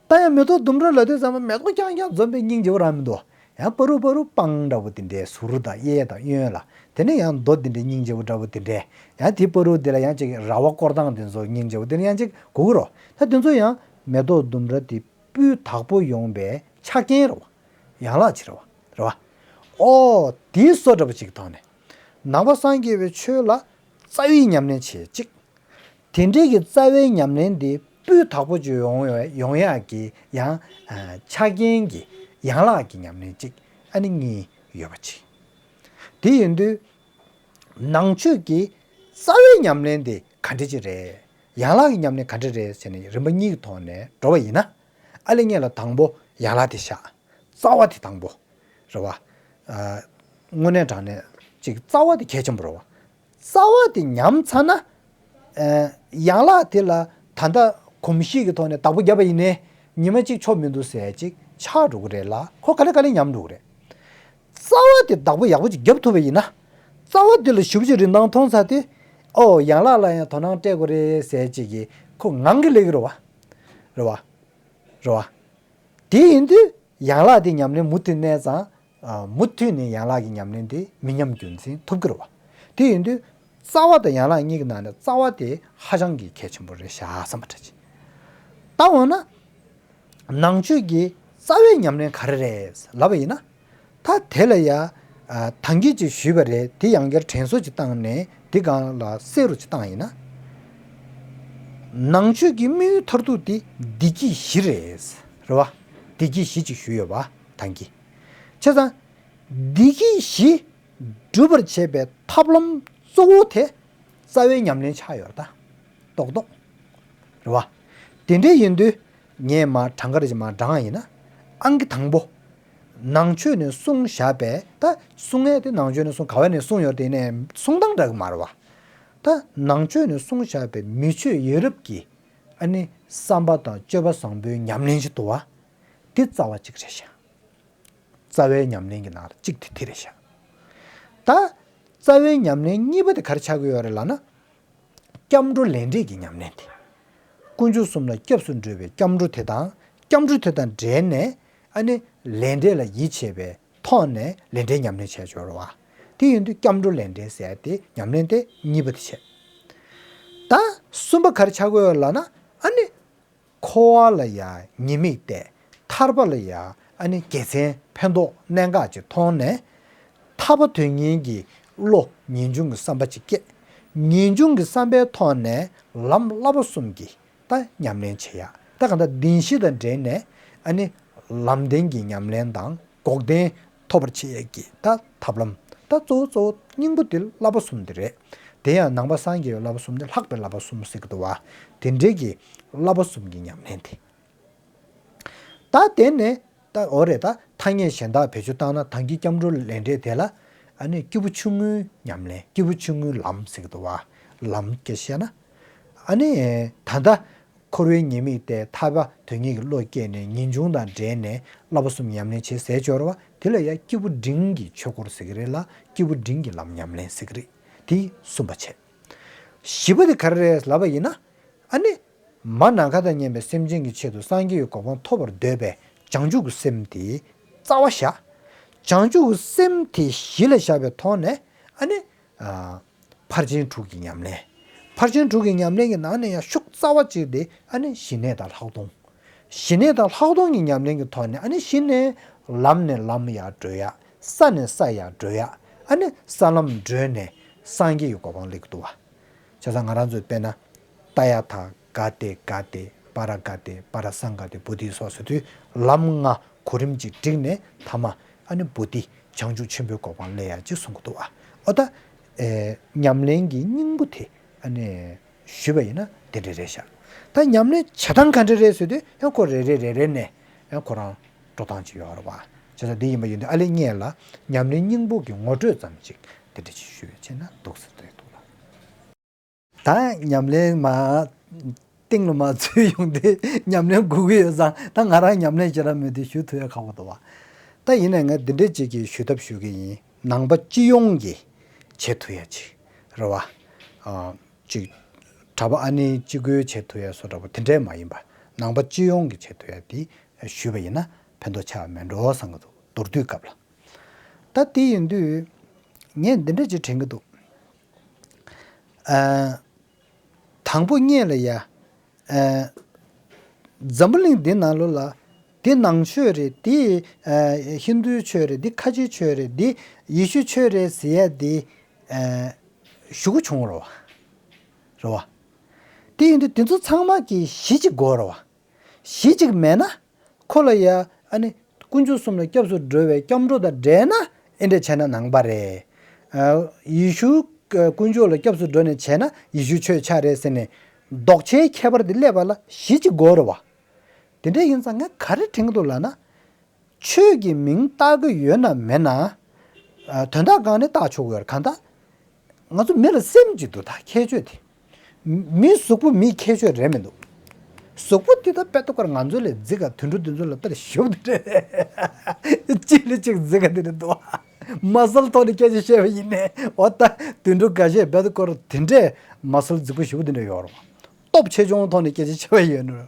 ད་ཡང་མེ་ཏོག་ལྡུམ་ར་ལབ་དུས་ཙམ་པ་མེ་ཏོག་རྐྱང་རྐྱང་འཛོམས་པའི་སྙིང་རྗེ་པོ་རང་མི་འདུག་ཡང་པ་རུ་པ་རུ་སྤང་འདྲ་པོ་དེ་འདྲའི་ཟུར་དང་གཡས་དང་གཡོན་ལ། དེ་ནས་ཡང་རྡོ་དེ་འདྲའི་སྙིང་རྗེ་པོ་འདྲ་པོ་དེ་འདྲའི། ཡང་དེའི་པ་རུ་དེ་ལ་ཡང་ཅིག་ར་བ་སྐོར་སྟངས་དེ་ཚོ་སྙིང་རྗེ་པོ་དེ་ནས་ཡང་ཅིག་དགོས་ཀྱི་རེད། ད་དེ་ཚོ་ཡང་མེ་ཏོག་ལྡུམ་ར་དེ་སྤུས་དག་པོ་ཡོང་པའི་ཆ་རྐྱེན་རེད་བ། ཡན་ལག་ཅིག་རེད་བ། རེད་བ། ཨོ། དེའི་བཟོ་འདྲ་པོ་ཅིག་ཐོག་ནས། ནང་པ་སངས་རྒྱས་པའི་ཆོས་ལ་རྩ་བའི་ཉམས་ལེན་བྱེད་ཅིག་དེ་འདྲའི་གི་རྩ་བའི་ཉམས་ལེན་དེ་སྤུས་དག་པོ་ཅིག་ཡོང་ཡོང་ཡག་གི་ཡང་ཆ་རྐྱེན་གྱི་ཡན་ལག་གི་ཉམས་ལེན་གཅིག་ཨ་ནི་གཉིས་ཡོད་པ་ཅིག་དེ་ཡིན་དུས། ནང་ཆོས་ཀྱི་རྩ་བའི་ཉམས་ལེན་དེ་ག་འདྲ་ཅིག་རེད། ཡན་ལག་གི་ཉམས་ལེན་ག་འདྲ་རེད་ཟེར་ནས་རིམ་པ་གཉིས་ཀྱི་ཐོག་ནས་འགྲོ་བ་ཡིན་ན། ཨ་ལེ་ངས་ལ་དང་པོ་ཡན་ལག་དེ་བཞག་རྩ་བ་དེ་དང་པོ། རེད་བ། ཨ། དངོས་གནས་དྲང་གནས་ཅིག་རྩ་བ་དེ་གལ་ཆེན་པོ་རེད་བ། རྩ་བ་དེ་ཉམས་ཚར་ན། ཨ། ཡན་ལག་དེ་ལ་ད་ལྟ་གོམས་གཤིས་ཀྱི་ཐོག་ནས་བདག་པོ་བརྒྱབ་པ་ཡིན་ནའི་ཉི་མ་གཅིག་ཆོ་མི་འདུག་ཟེར་ཅིག་ཆགས་འགྲོ་གི་རེད་ལ་ཁོ་ག་ལེ་ག་ལེ་ཉམས་འགྲོ་གི་རེད། རྩ་བ་དེ་བདག་པོ་ཡག་པོ་ཅིག་བརྒྱབ་ཐུབ་པ་ཡིན་ན། རྩ་བ་དེ་ལ་ཞེ་པོ་ཅིག་རིན་ཐང་མཐོང་ཚར་དུས། ཨོ་ཡན་ལག་ལ་ཡང་དོ་སྣང་སྤྲད་དགོས་རེད་ཟེར་ཅིག་གིས་ཁོ་ངང་གིས་སླེབས་ཀྱི་རེད་བ། རེད་བ། རེད་བ། དེ་ཡིན་དུས་ཡན་ལག་དེ་ཉམས་ལེན་མུ་མཐུད་གནས་ཙང་། ཨ། མུ་མཐུད་ནས་ཡན་ལག་གི་ཉམས་ལེན་དེ་མི་ཉམས་རྒྱུན་འཛིན་ཐུབ་ཀྱི་རེད་བ། དེ་ཡིན་དུས་རྩ་བ་དང་ཡན་ལག་གཉིས་ཀྱི་ནང་ནས་རྩ་བ་དེ་ཧ་ཅང་གི་གལ་ཆེན་པོ་རེད་ཤག་བསམ་པ་འདྲ་ཅིག་ད་འོ་ན། ནང་ཆོས་ཀྱི་རྩ་བའི་ཉམས་ལེན་ག་རེ་རེད་ལབ་པ་ཡིན་ན། ད་དེ་ལ་ཡ། ཨ། ཐང་གིས་ཅིག་ཞུས་པ་རེད། དེ་ཡང་བསྐྱར་དྲན་གསོ་ཅིག་བཏང་ནས་དེ་སྒང་ལ་གསལ་རུ་ཅིག་བཏང་ཡིན་ན། ནང་ཆོས་ཀྱི་དམིགས་ཡུལ་མཐར་ཐུག་དེ་བདེ་སྐྱིད་བཞི་རེད། རེད་བ། བདེ་སྐྱིད་བཞི་ཅིག་ཞུས་ཡོད་པ་ཐང་གིས། བྱས་ཙང་། བདེ་སྐྱིད་བཞི་སྒྲུབ་པར་བྱེད་པའི་ཐབས་ལམ་གཙོ་བོ་དེ་རྩ་བའི་ཉམས་ལེན་ཆགས་ཡོད་རེད་ད། རྡོག་རྡོག་རེད་བ། དེ་འདྲ་ཡིན་དུས་ངས་མར་གྲངས་ཀ་རེ་བཞིན་མར་བགྲངས་ཡིན་ན། ཨང་ཀི་དང་པོ། ནང་ཆོས་ནས་གསུངས་བཞག་པའི་ད་གསུང་ཡས་དེ་ནང་ཆོས་ནས་གསུངས་ག་བ་ནས་གསུངས་ཡོད་དེ་ནས་གསུང་སྟངས་འདྲ་གི་མ་རེད་བ། ད་ནང་ཆོས་ནས་གསུངས་བཞག་པའི་མི་ཆོས་ཡ་རབས་ཀྱི་ཨ་ནི་བསམ་པ་དང་སྤྱོད་པ་བཟང་པོའི་ཉམས་ལེན་ཞིག་འདུག་བ། དེ་རྩ་བ་གཅིག་རེད་ཤག་རྩ་བའི་ཉམས་ལེན་གྱི་ནང་ལ་གཅིག་དེ་དེ་རེད་ཤག་ད་རྩ་བའི་ཉམས་ལེན་གཉིས་པ་དེ་ག་རེ་ཆགས་ཀྱི་ཡོད་རེད་ལབ་ན། སྐྱབས་འགྲོ་ལས་འབྲས་ཀྱི་ཉམས་ལེན་དེ། དཀོན་མཆོག་གསུམ་ལ་སྐྱབས་སུ་འགྲོ་བའི་སྐྱབས་འགྲོ་དེ་དང་སྐྱབས་འགྲོ་དེ་དང་འབྲེལ་ནས་ཨ་ནི་ལས་འབྲས་ལ་ཡིད་ཆེས་པའི་ཐོག་ནས་ལས་འབྲས་ཉམས་ལེན་བྱས་ཆོག་རེད་བ། དེ་ཡིན་དུས་སྐྱབས་འགྲོ་ལས་འབྲས་ཟེར་ཏེ་ཉམས་ལེན་དེ་གཉིས་པ་དེ་བྱས། ད་གསུམ་པ་ག་རེ་ཆགས་ཀྱི་ཡོད་ལབ་ན་ཨ་ནི། འཁོར་བ་ལ་ཡང་ཉེས་དམིགས་གཏད། ཐར་པ་ལ་ཡང་ཨ་ནི་དགེ་མཚན་ཕན་ཐོགས་གནད་འགག་ཅིག་མཐོང་ནས། ཐར་པ་དོན་གཉེར་གྱི་བློ་ངེས་འབྱུང་གི་བསམ་པ་ཅིག་སྐྱེས། ངེས་འབྱུང་གི་བསམ་པའི་ཐོག་ནས་ལམ་བསླབ་པ་གསུམ་གྱི་ད་ཉམས་ལེན་བྱེད་ཡ། ད་གང་ལྟར་བདེན་བཞི་དང་འབྲེལ་ནས་ཨ་ནི་ལམ་བདེན་གྱི་ཉམས་ལེན་དང་། འགོག་བདེན་ཐོབ་པར་བྱེད་ཡས་ཀྱི་ད་ཐབས་ལམ་ད་གཙོ་བོ་གཙོ་བོ་སྙིང་པོ་དེ་བསླབ་པ་གསུམ་དེ་རེད། དེ་ཡང་ནང་པ་སངས་རྒྱས་པའི་བསླབ་པ་གསུམ་དེ་ལྷག་པའི་བསླབ་པ་གསུམ་ཟེར་གྱི་འདུག་བ། དེ་འདྲའི་གི་བསླབ་པ་གསུམ་གྱི་ཉམས་ལེན་དེ། ད་དེ་ནས་ད་འོ་རེད་ད་ཐ་སྙད་གཞན་དག་བེད་སྤྱོད་བཏང་ན་ཐང་གི་སྐྱབས་འགྲོ་ལས་འབྲས་དེ་ལ་ཨ་ནི་སྐྱེས་བུ་ཆུང་ངུའི་ཉམས་ལེན་སྐྱེས་བུ་ཆུང་ངུའི་ལམ་ཟེར་གྱི་འདུག་བ། ལམ་སྐད་བཤད་ན་ཨ་ནི་ད་ལྟ། འཁོར་བའི་ཉེས་དམིགས་ཏེ་ཐར་པ་དོན་གཉེར་གྱི་བློ་སྐྱེས་ནས་ངེས་འབྱུང་དང་འབྲེལ་ནས་བསླབ་པ་གསུམ་ཉམས་ལེན་བྱེད་ཟེར་སྦྱོར་བ་དེ་ལ་ཡང་སྐྱེས་བུ་འབྲིང་གི་ཆོས་སྐོར་ཟེར་གྱི་རེད་ལ་སྐྱེས་བུ་འབྲིང་གི་ལམ་ཉམས་ལེན་ཟེར་གྱི་རེད། དེ་གསུམ་པ་བྱས། བཞི་པ་དེ་ག་རེ་རེད་ལབ་པ་ཡིན་ན། ཨ་ནི། མ་ནམ་མཁའ་དང་མཉམ་པའི་སེམས་ཅན་གྱི་ཆེད་དུ་སངས་རྒྱས་ཀྱི་གོ་འཕང་ཐོབ་པར་འདོད་པའི་བྱང་ཆུབ་ཀྱི་སེམས་དེ་རྩ་བ་བཞག་བྱང་ཆུབ་ཀྱི་སེམས་དེ་གཞི་ལ་བཞག་པའི་ཐོག་ནས་ཨ་ནི། ཕར་ཕྱིན་དྲུག་གི་ཉམས་ལེན། ཕར་ཕྱིན་དྲུག་གི་ཉམས་ལེན་གྱི་ནང་ནས་ཡང་ཤུགས་རྩ་བ་གཅིག་དེ་ཨ་ནི་ཞི་གནས་དང་ལྷག་མཐོང་། ཞི་གནས་དང་ལྷག་མཐོང་གི་ཉམས་ལེན་གྱི་ཐོག་ནས་ཨ་ནི་གཞི་ནས་ལམ་ནས་ལམ་ཡར་བགྲོད་ཡ། ས་ནས་ས་ཡར་བགྲོད་ཡ། ཨ་ནི་ས་ལམ་བགྲོད་ནས་སངས་རྒྱས་ཀྱི་གོ་འཕང་སླེབས་ཀྱི་འདུག་བ། བྱས་ཙང་ང་རང་ཚོས་དཔེར་ན། ཏདྱ་ཐཱ་ག་ཏེ་ག་ཏེ་པཱ་ར་ག་ཏེ་པཱ་ར་སཾ་ག་ཏེ་བོ་དྷི་སྭཱ་ཧཱ་ཟེར་དུས་ལམ་ལྔ་གོ་རིམ་གྱིས་བསྒྲིགས་ནས་ཐ་མ་ཨ་ནི་བོ་དྷི་བྱང་ཆུབ་ཆེན་པོའི་གོ་འཕང་སླེབས་ཡ་ཅེས་གསུང་གི་འདུག་བ། ཨོ་ད། ཨེ། ཉམས་ལེན་གྱི་སྙིང་པོ་དེ་ཨ་ནི། ཞུས་པ་ཡིན་ན་དེ་འདྲ་རེད་ཤག་ད་ཉམས་ལེན་བྱེད་སྟངས་ག་འདྲ་རེད་ཟེར་དུས་ཡང་ཁོ་རེ་རེ་རེ་རེ་ནས་ཡང་ཁོ་རང་འགྲོ་སྟངས་ཅིག་ཡོད་རེད་བ། བྱས་ཙང་འདི་ཡིན་པ་ཡིན་དུས་ཨ་ལེ་སྔོན་ལ་ཉམས་ལེན་སྙིང་པོ་གི་ངོ་སྤྲོད་ཙམ་ཅིག་དེ་འདྲ་ཅིག་ཞུས་པ་བྱས་ན་འདུག་ཟེར་འདོད་འདུག་ལ། ད་ཉམས་ལེན་མ་སྟེང་ལ་མ་ཚུད་ཡོང་དུས་ཉམས་ལེན་དགོས་ཀྱི་ཡོད་ཙང་ད་ང་རང་ཉམས་ལེན་བྱེད་ར་མེད་དུས་ཞུ་ཐུབ་ཡ་ཁག་པོ་འདུག་བ། ད་ཡིན་ནའི་ང་འདི་འདྲ་ཅིག་གི་ཞུ་ཐབས་ཞུ་གི་ཡིན། ནང་པ་སྤྱི་ཡོངས་ཀྱིས་བྱེད་ཐུབ་ཡ་ཅིག་རེད་བ། ཨ། ཅིག་གྲྭ་པ་ཨ་ནེ་གཅིག་པོས་བྱེད་ཐུབ་ཡ་བཟོ་འདྲ་པོ་དེ་འདྲས་མ་ཡིན་པ། ནང་པ་སྤྱི་ཡོངས་ཀྱིས་བྱེད་ཐུབ་ཡ་དེ་ཞུས་པ་ཡིན་ན་ཕན་ཐོགས་ཆགས་མེད་འགྲོ་བསམ་གྱི་འདུག་མདོར་བསྡུས་སྐབས་ལ། ད་དེ་ཡིན་དུས་ངས་འདི་འདྲ་ཅིག་དྲན་གྱི་འདུག་ཨ། དང་པོ་སྔོན་ལ་ཡ། ཨ། འཛམ་བུ་གླིང་འདི་ནང་ལོགས་ལ། འདི་ནང་ཆོས་རེད། འདི། ཨ། ཧིན་རྡུའི་ཆོས་རེད། འདི་ཁ་ཆེའི་ཆོས་རེད། འདི་ཡེ་ཤུའི་ཆོས་རེད་ཟེར་ཡ་འདི། ཨ། ཞུ་གི་བྱུང་བ་རེད་བ། རེད་བ། དེ་ཡིན་དུས་དེ་ཚོ་ཚང་མ་གི་གཞི་གཅིག་དགོས་རེད་བ། གཞི་གཅིག་མེད་ན། ཁོ་ལ་ཡ་ཨ་ནི་དཀོན་མཆོག་གསུམ་ལ་སྐྱབས་སུ་འགྲོ་བའི་སྐྱབས་འགྲོ་དང་འབྲེལ་ན་ཨེ་འདྲ་བྱས་ན་ནང་པ་རེད། ཨ། ཡེ་ཤུ་དཀོན་མཆོག་ལ་སྐྱབས་སུ་འགྲོ་ནས་བྱས་ན་ཡེ་ཤུ་ཆོས་ཆགས་རེད་ཟེར་ནས་ལྡོག་ཆའི་ཁྱད་པར་དེ་སླེབས་པ་ལ་གཞི་གཅིག་དགོས་རེད་བ། དེ་འདྲ་ཡིན་ཙང་ངས་ག་རེ་དྲན་གྱི་འདུག་ལབ་ན། ཆོས་ཀྱི་མིང་བཏགས་ཀྱི་ཡོད་ན་མེད་ན། ཨ། དོན་དག་སྒང་ནས་བཏགས་ཆོག་གི་ཡོད་རེད། གང་ལྟར། ང་ཚོ་མི་ལ་སེམས་ཀྱི་འདུག་ད་ཁྱད་ཆོས་དེ། མི་གཟུགས་པོ་མིའི་ཁྱད་ཆོས་རེད་མི་འདུག་གཟུགས་པོ་དེ་ད་དཔེ་ལྟ་བུར་ང་ཚོ་ལས་རྫིག་ག་དུད་འགྲོ་དེ་ཚོ་ལ་ལྟར་ཞིབ་ཏུ་རེད། གཅིག་ལས་གཅིག་རྫིག་ག་དེ་རེད་འདུག་མ་སལ་ཐོག་ནས་སྐད་ཆ་བཤད་པ་ཡིན་ནའི་འོ་ད་དུད་འགྲོ་འགའ་ཤས་དཔེ་ལྟ་བུར་དེ་འདྲས་མ་སལ་རྫིག་པོ་ཞིབ་དེ་འདྲས་ཡོད་རེད། སྟོབས་ཆེ་ཆུང་ཐོག་ནས་སྐད་ཆ་བཤད་པ་ཡོད་ནོ།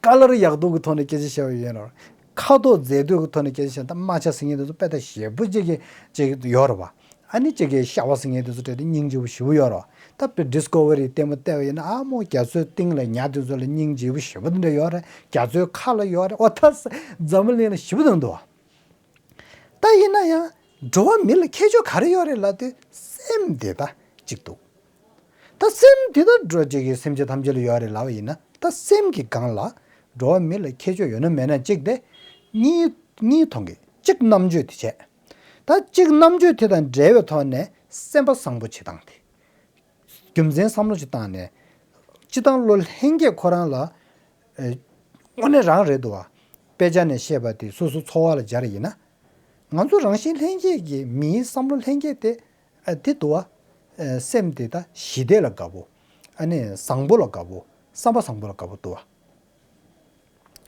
ཀ་ལར་ཡག་སྡུག་གི་ཐོག་ནས་སྐད་ཆ་བཤད་པ་ཡོད་ནོ། ཁ་དོག་མཛེས་སྡུག་གི་ཐོག་ནས་སྐད་ཆ་བཤད་ན་ད་རྨ་བྱ་ཟེར་མཁན་དེ་ཚོ་དཔེ་ད་ཞེ་པོ་ཅིག་གི་ཅིག་ཡོད་རེད་བ། ཨ་ནི་ཅིག་གི་ཤ་བ་ཟེར་མཁན་དེ་ཚོ་དཔེ་ད་སྙིང་རྗེ་པོ་ཞེ་པོ་ཡོད་རེད་བ། ད་དཔེ་ཌིས་ཁོ་ཝ་རི་ལྟད་མོ་བལྟས་པ་ཡིན་ན་ཨ་མོ་རྒྱ་མཚོའི་གཏིང་ལ་ཉ་དེ་ཚོ་ལ་སྙིང་རྗེ་པོ་ཞེ་པོ་དེ་འདྲ་ཡོད་རེད། རྒྱ་མཚོའི་ཁ་ལ་ཡོད་རེད། འོ་ད་འཛམ་བུ་གླིང་ལ་ཞེ་པོ་དེ་འདུག་བ། ད་ཡིན་ན་ཡང་འགྲོ་བ་མི་ལ་ཁྱད་ཆོས་ག་རེ་ཡོད་རེད་ལབ་དུས་སེམས་དེ་ད་གཅིག་འདུག་ད་སེམས་དེ་ད་འགྲོ་བྱེད་ཀྱི་སེམས་ཅན་ཐམས་ཅད་ལ་ཡོད་རེད་ལབ་པ་ཡིན་ན། ད་སེམས་ཀྱི་སྒང་ལ་འགྲོ་བ་མི་ལ་ཁྱད་ཆོས་ཡོད་ན་མེད་ན་གཅིག་དེ། གཉིས་གཉིས་མཐོང་གི་གཅིག་རྣམ་དཔྱོད་དེ་བྱས། ད་གཅིག་རྣམ་དཔྱོད་དེ་དང་འབྲེལ་བའི་ཐོག་ནས་སེམས་པ་བཟང་པོ་བྱེད་སྟངས་དེ། རྒྱུ་མཚན་བསམ་བློ་ཞིག་བཏང་ནས། སྤྱིར་བཏང་བློ་ལྷན་སྐྱེས་ཁོ་རང་ལ། ཨེ། དངོས་གནས་རང་རེད་འདུག་བ། དཔེ་ཆ་ནས་བཤད་པ་དེ་སོ་སོ་འཚོ་བ་ལ་སྦྱར་ཡིན་ན། ང་ཚོ་རང་བཞིན་ལྷན་སྐྱེས་ཀྱི་མིའི་བསམ་བློ་ལྷན་སྐྱེས་དེ། ཨ། དེ་འདུག་བ། ཨེ། སེམས་དེ་ད་ཞི་བདེ་ལ་དགའ་པོ། ཨ་ནི་བཟང་པོ་ལ་དགའ་པོ། བསམ་པ་བཟང་པོ་ལ་དགའ་པོ་འདུག་བ།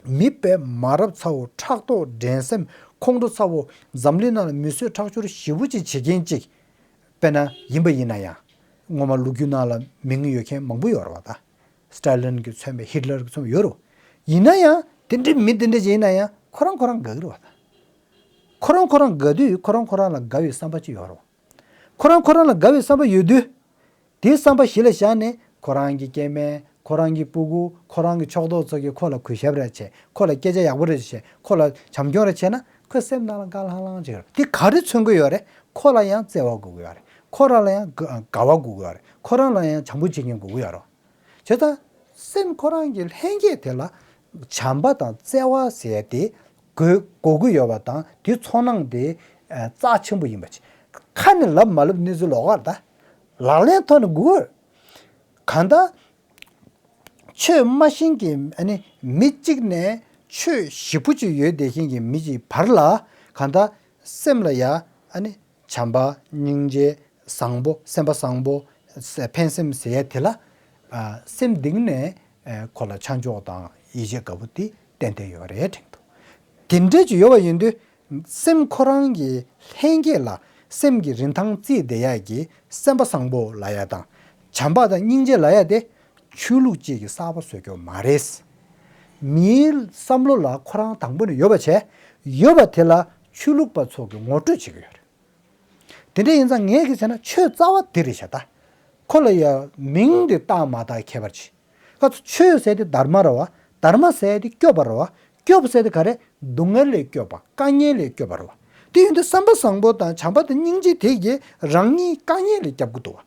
མི་དཔེ་མ་རབས་ཚ་བོ་ཕྲག་དོག་འགྲན་སེམས་ཁོང་ཁྲོ་ཚ་བོ་འཛམ་གླིང་ནང་ལ་མི་གསོད་ཁྲག་སྦྱོར་ཞེ་པོ་ཅིག་བྱེད་མཁན་ཅིག་དཔེར་ན་ཡིན་པ་ཡིན་ན་ཡང་། ངོ་མ་ལོ་རྒྱུས་ནང་ལ་མིང་ཡོད་མཁན་མང་པོ་ཡོད་རེད་བ་ད། སི་ཏཱ་ལིན་གྱིས་མཚོན་པའི་ཧི་ཏི་ལར་གྱིས་མཚོན་པའི་ཡོད་རེད་བ། ཡིན་ན་ཡང་དེ་འདྲའི་མི་དེ་འདྲ་ཅིག་ཡིན་ན་ཡང་ཁོ་རང་ཁོ་རང་དགའ་གི་རེད་བ་ད། ཁོ་རང་ཁོ་རང་དགའ་དུས་ཁོ་རང་ཁོ་རང་ལ་དགའ་བའི་བསམ་པ་ཅིག་ཡོད་རེད་བ། ཁོ་རང་ཁོ་རང་ལ་དགའ་བའི་བསམ་པ་ཡོད་དུས། དེའི་བསམ་པ་གཞི་ལ་བཞག་ནས་ཁོ་རང་གི་སྐྱེ་དམན། ཁོ་རང་གི་སྤུ་གུ། ཁོ་རང་གི་ཕྱོགས་གཏོགས་ཚོ་གིས་ཁོ་ལ་གུས་ཞབས་རེ་བྱས། ཁོ་ལ་སྐད་ཆ་ཡག་པོ་རེ་བཤད། ཁོ་ལ་བྱམས་སྐྱོང་རེ་བྱས་ན་ཁོའི་སེམས་ནང་ལ་དགའ་ལྷང་ལྷང་ཅིག་ཡོད་རེད། དེ་ག་རེ་མཚོན་གྱི་ཡོད་རེད། ཁོ་ལ་ཡང་བརྩེ་བ་དགོས་ཀྱི་ཡོད་རེད། ཁོ་རང་ལ་ཡང་དགའ་དགའ་བ་དགོས་ཀྱི་ཡོད་རེད། ཁོ་རང་ལ་ཡང་བྱམས་པོ་བྱེད་མཁན་དགོས་ཀྱི་ཡོད་རེད། བྱས་ཙང་སེམས་ཁོ་རང་གི་ལྷན་སྐྱེས་དེ་ལ་བྱམས་པ་དང་བརྩེ་བ་ཟེར་དེ་དགོས་དགོས་ཀྱི་ཡོད་པ་དང་། དེའི་ཚོར་སྣང་དེ་ཨ་རྩ་ཆེན་པོ་ཡིན་པ་ཅིག་ཁ་ནས་ལབ་མ་ལབ་གནས་ཚུལ་ལོགས་ཀར་ད། ལག་ལེན་ཐོག་ནས་དགོས། གང་ལྟར། ཆོས་མ་ཤེས་མཁན་ཨ་ནི་མི་གཅིག་ནས་ཆོས་ཞེ་པོ་ཅིག་ཡོད་བསྡད་མཁན་གྱི་མི་གཅིག་བར་ལ་གང་ལྟར་སེམས་ལ་ཡ་ཨ་ནི་བྱམས་པ་སྙིང་རྗེ་བཟང་པོ་སེམས་པ་བཟང་པོ་ཕན་སེམས་ཟེར་ཡ་དེ་ལ་ཨ་སེམས་གཏིང་ནས་ཨ་ཁོ་ལ་ཆ་འཇོག་དང་ཡིད་ཆེས་དགའ་པོ་དེ་ཏན་ཏན་ཡོད་རེད་དྲན་འདུག་དེ་འདྲ་ཅིག་ཡོད་པ་ཡིན་དུས། སེམས་ཁོ་རང་གི་ལྷན་སྐྱེས་ལ་སེམས་ཀྱི་རིན་ཐང་རྩིས་བསྡད་ཡག་གི་སེམས་པ་བཟང་པོ་ལབ་ཡ་དང་། བྱམས་པ་དང་སྙིང་རྗེ་ལབ་ཡ་དེ་ཆོས་ལུགས་གཅིག་གིས་གསར་པ་བཟོ་རྒྱུ་མ་རེད། མིའི་བསམ་བློ་ལ་ཁོ་རང་དང་པོ་ནས་ཡོད་པ་བྱས། ཡོད་པ་དེ་ལ་ཆོས་ལུགས་པ་ཚོ་གིས་ངོ་སྤྲོད་བྱེད་ཀྱི་ཡོད་རེད། དེ་འདྲ་ཡིན་ཙང་ངས་གི་བྱས་ན་ཆོས་རྩ་བ་དེ་རེད་ཤག་ད། ཁོ་ལ་ཡ་མིང་དེ་བཏགས་མ་བཏགས་ཁྱད་པར་ཅི། ཁ་ཚོ་ཆོས་ཟེར་དེ་དྷརྨ་རེད་བ། དྷརྨ་ཟེར་དེ་སྐྱོབ་པ་རེད་བ། སྐྱོབ་ཟེར་དེ་ག་རེ། སྡུག་བསྔལ་ལས་སྐྱོབ་པ། དཀའ་ངལ་ལས་སྐྱོབ་པ་རེད་བ། དེ་ཡིན་དུས་བསམ་པ་བཟང་པོ་དང་བྱམས་པ་དང་སྙིང་རྗེ་དེ་གིས་རང་ཉིད་དཀའ་ངལ་ལས་སྐྱོབ་ཀྱི་འདུག་བ།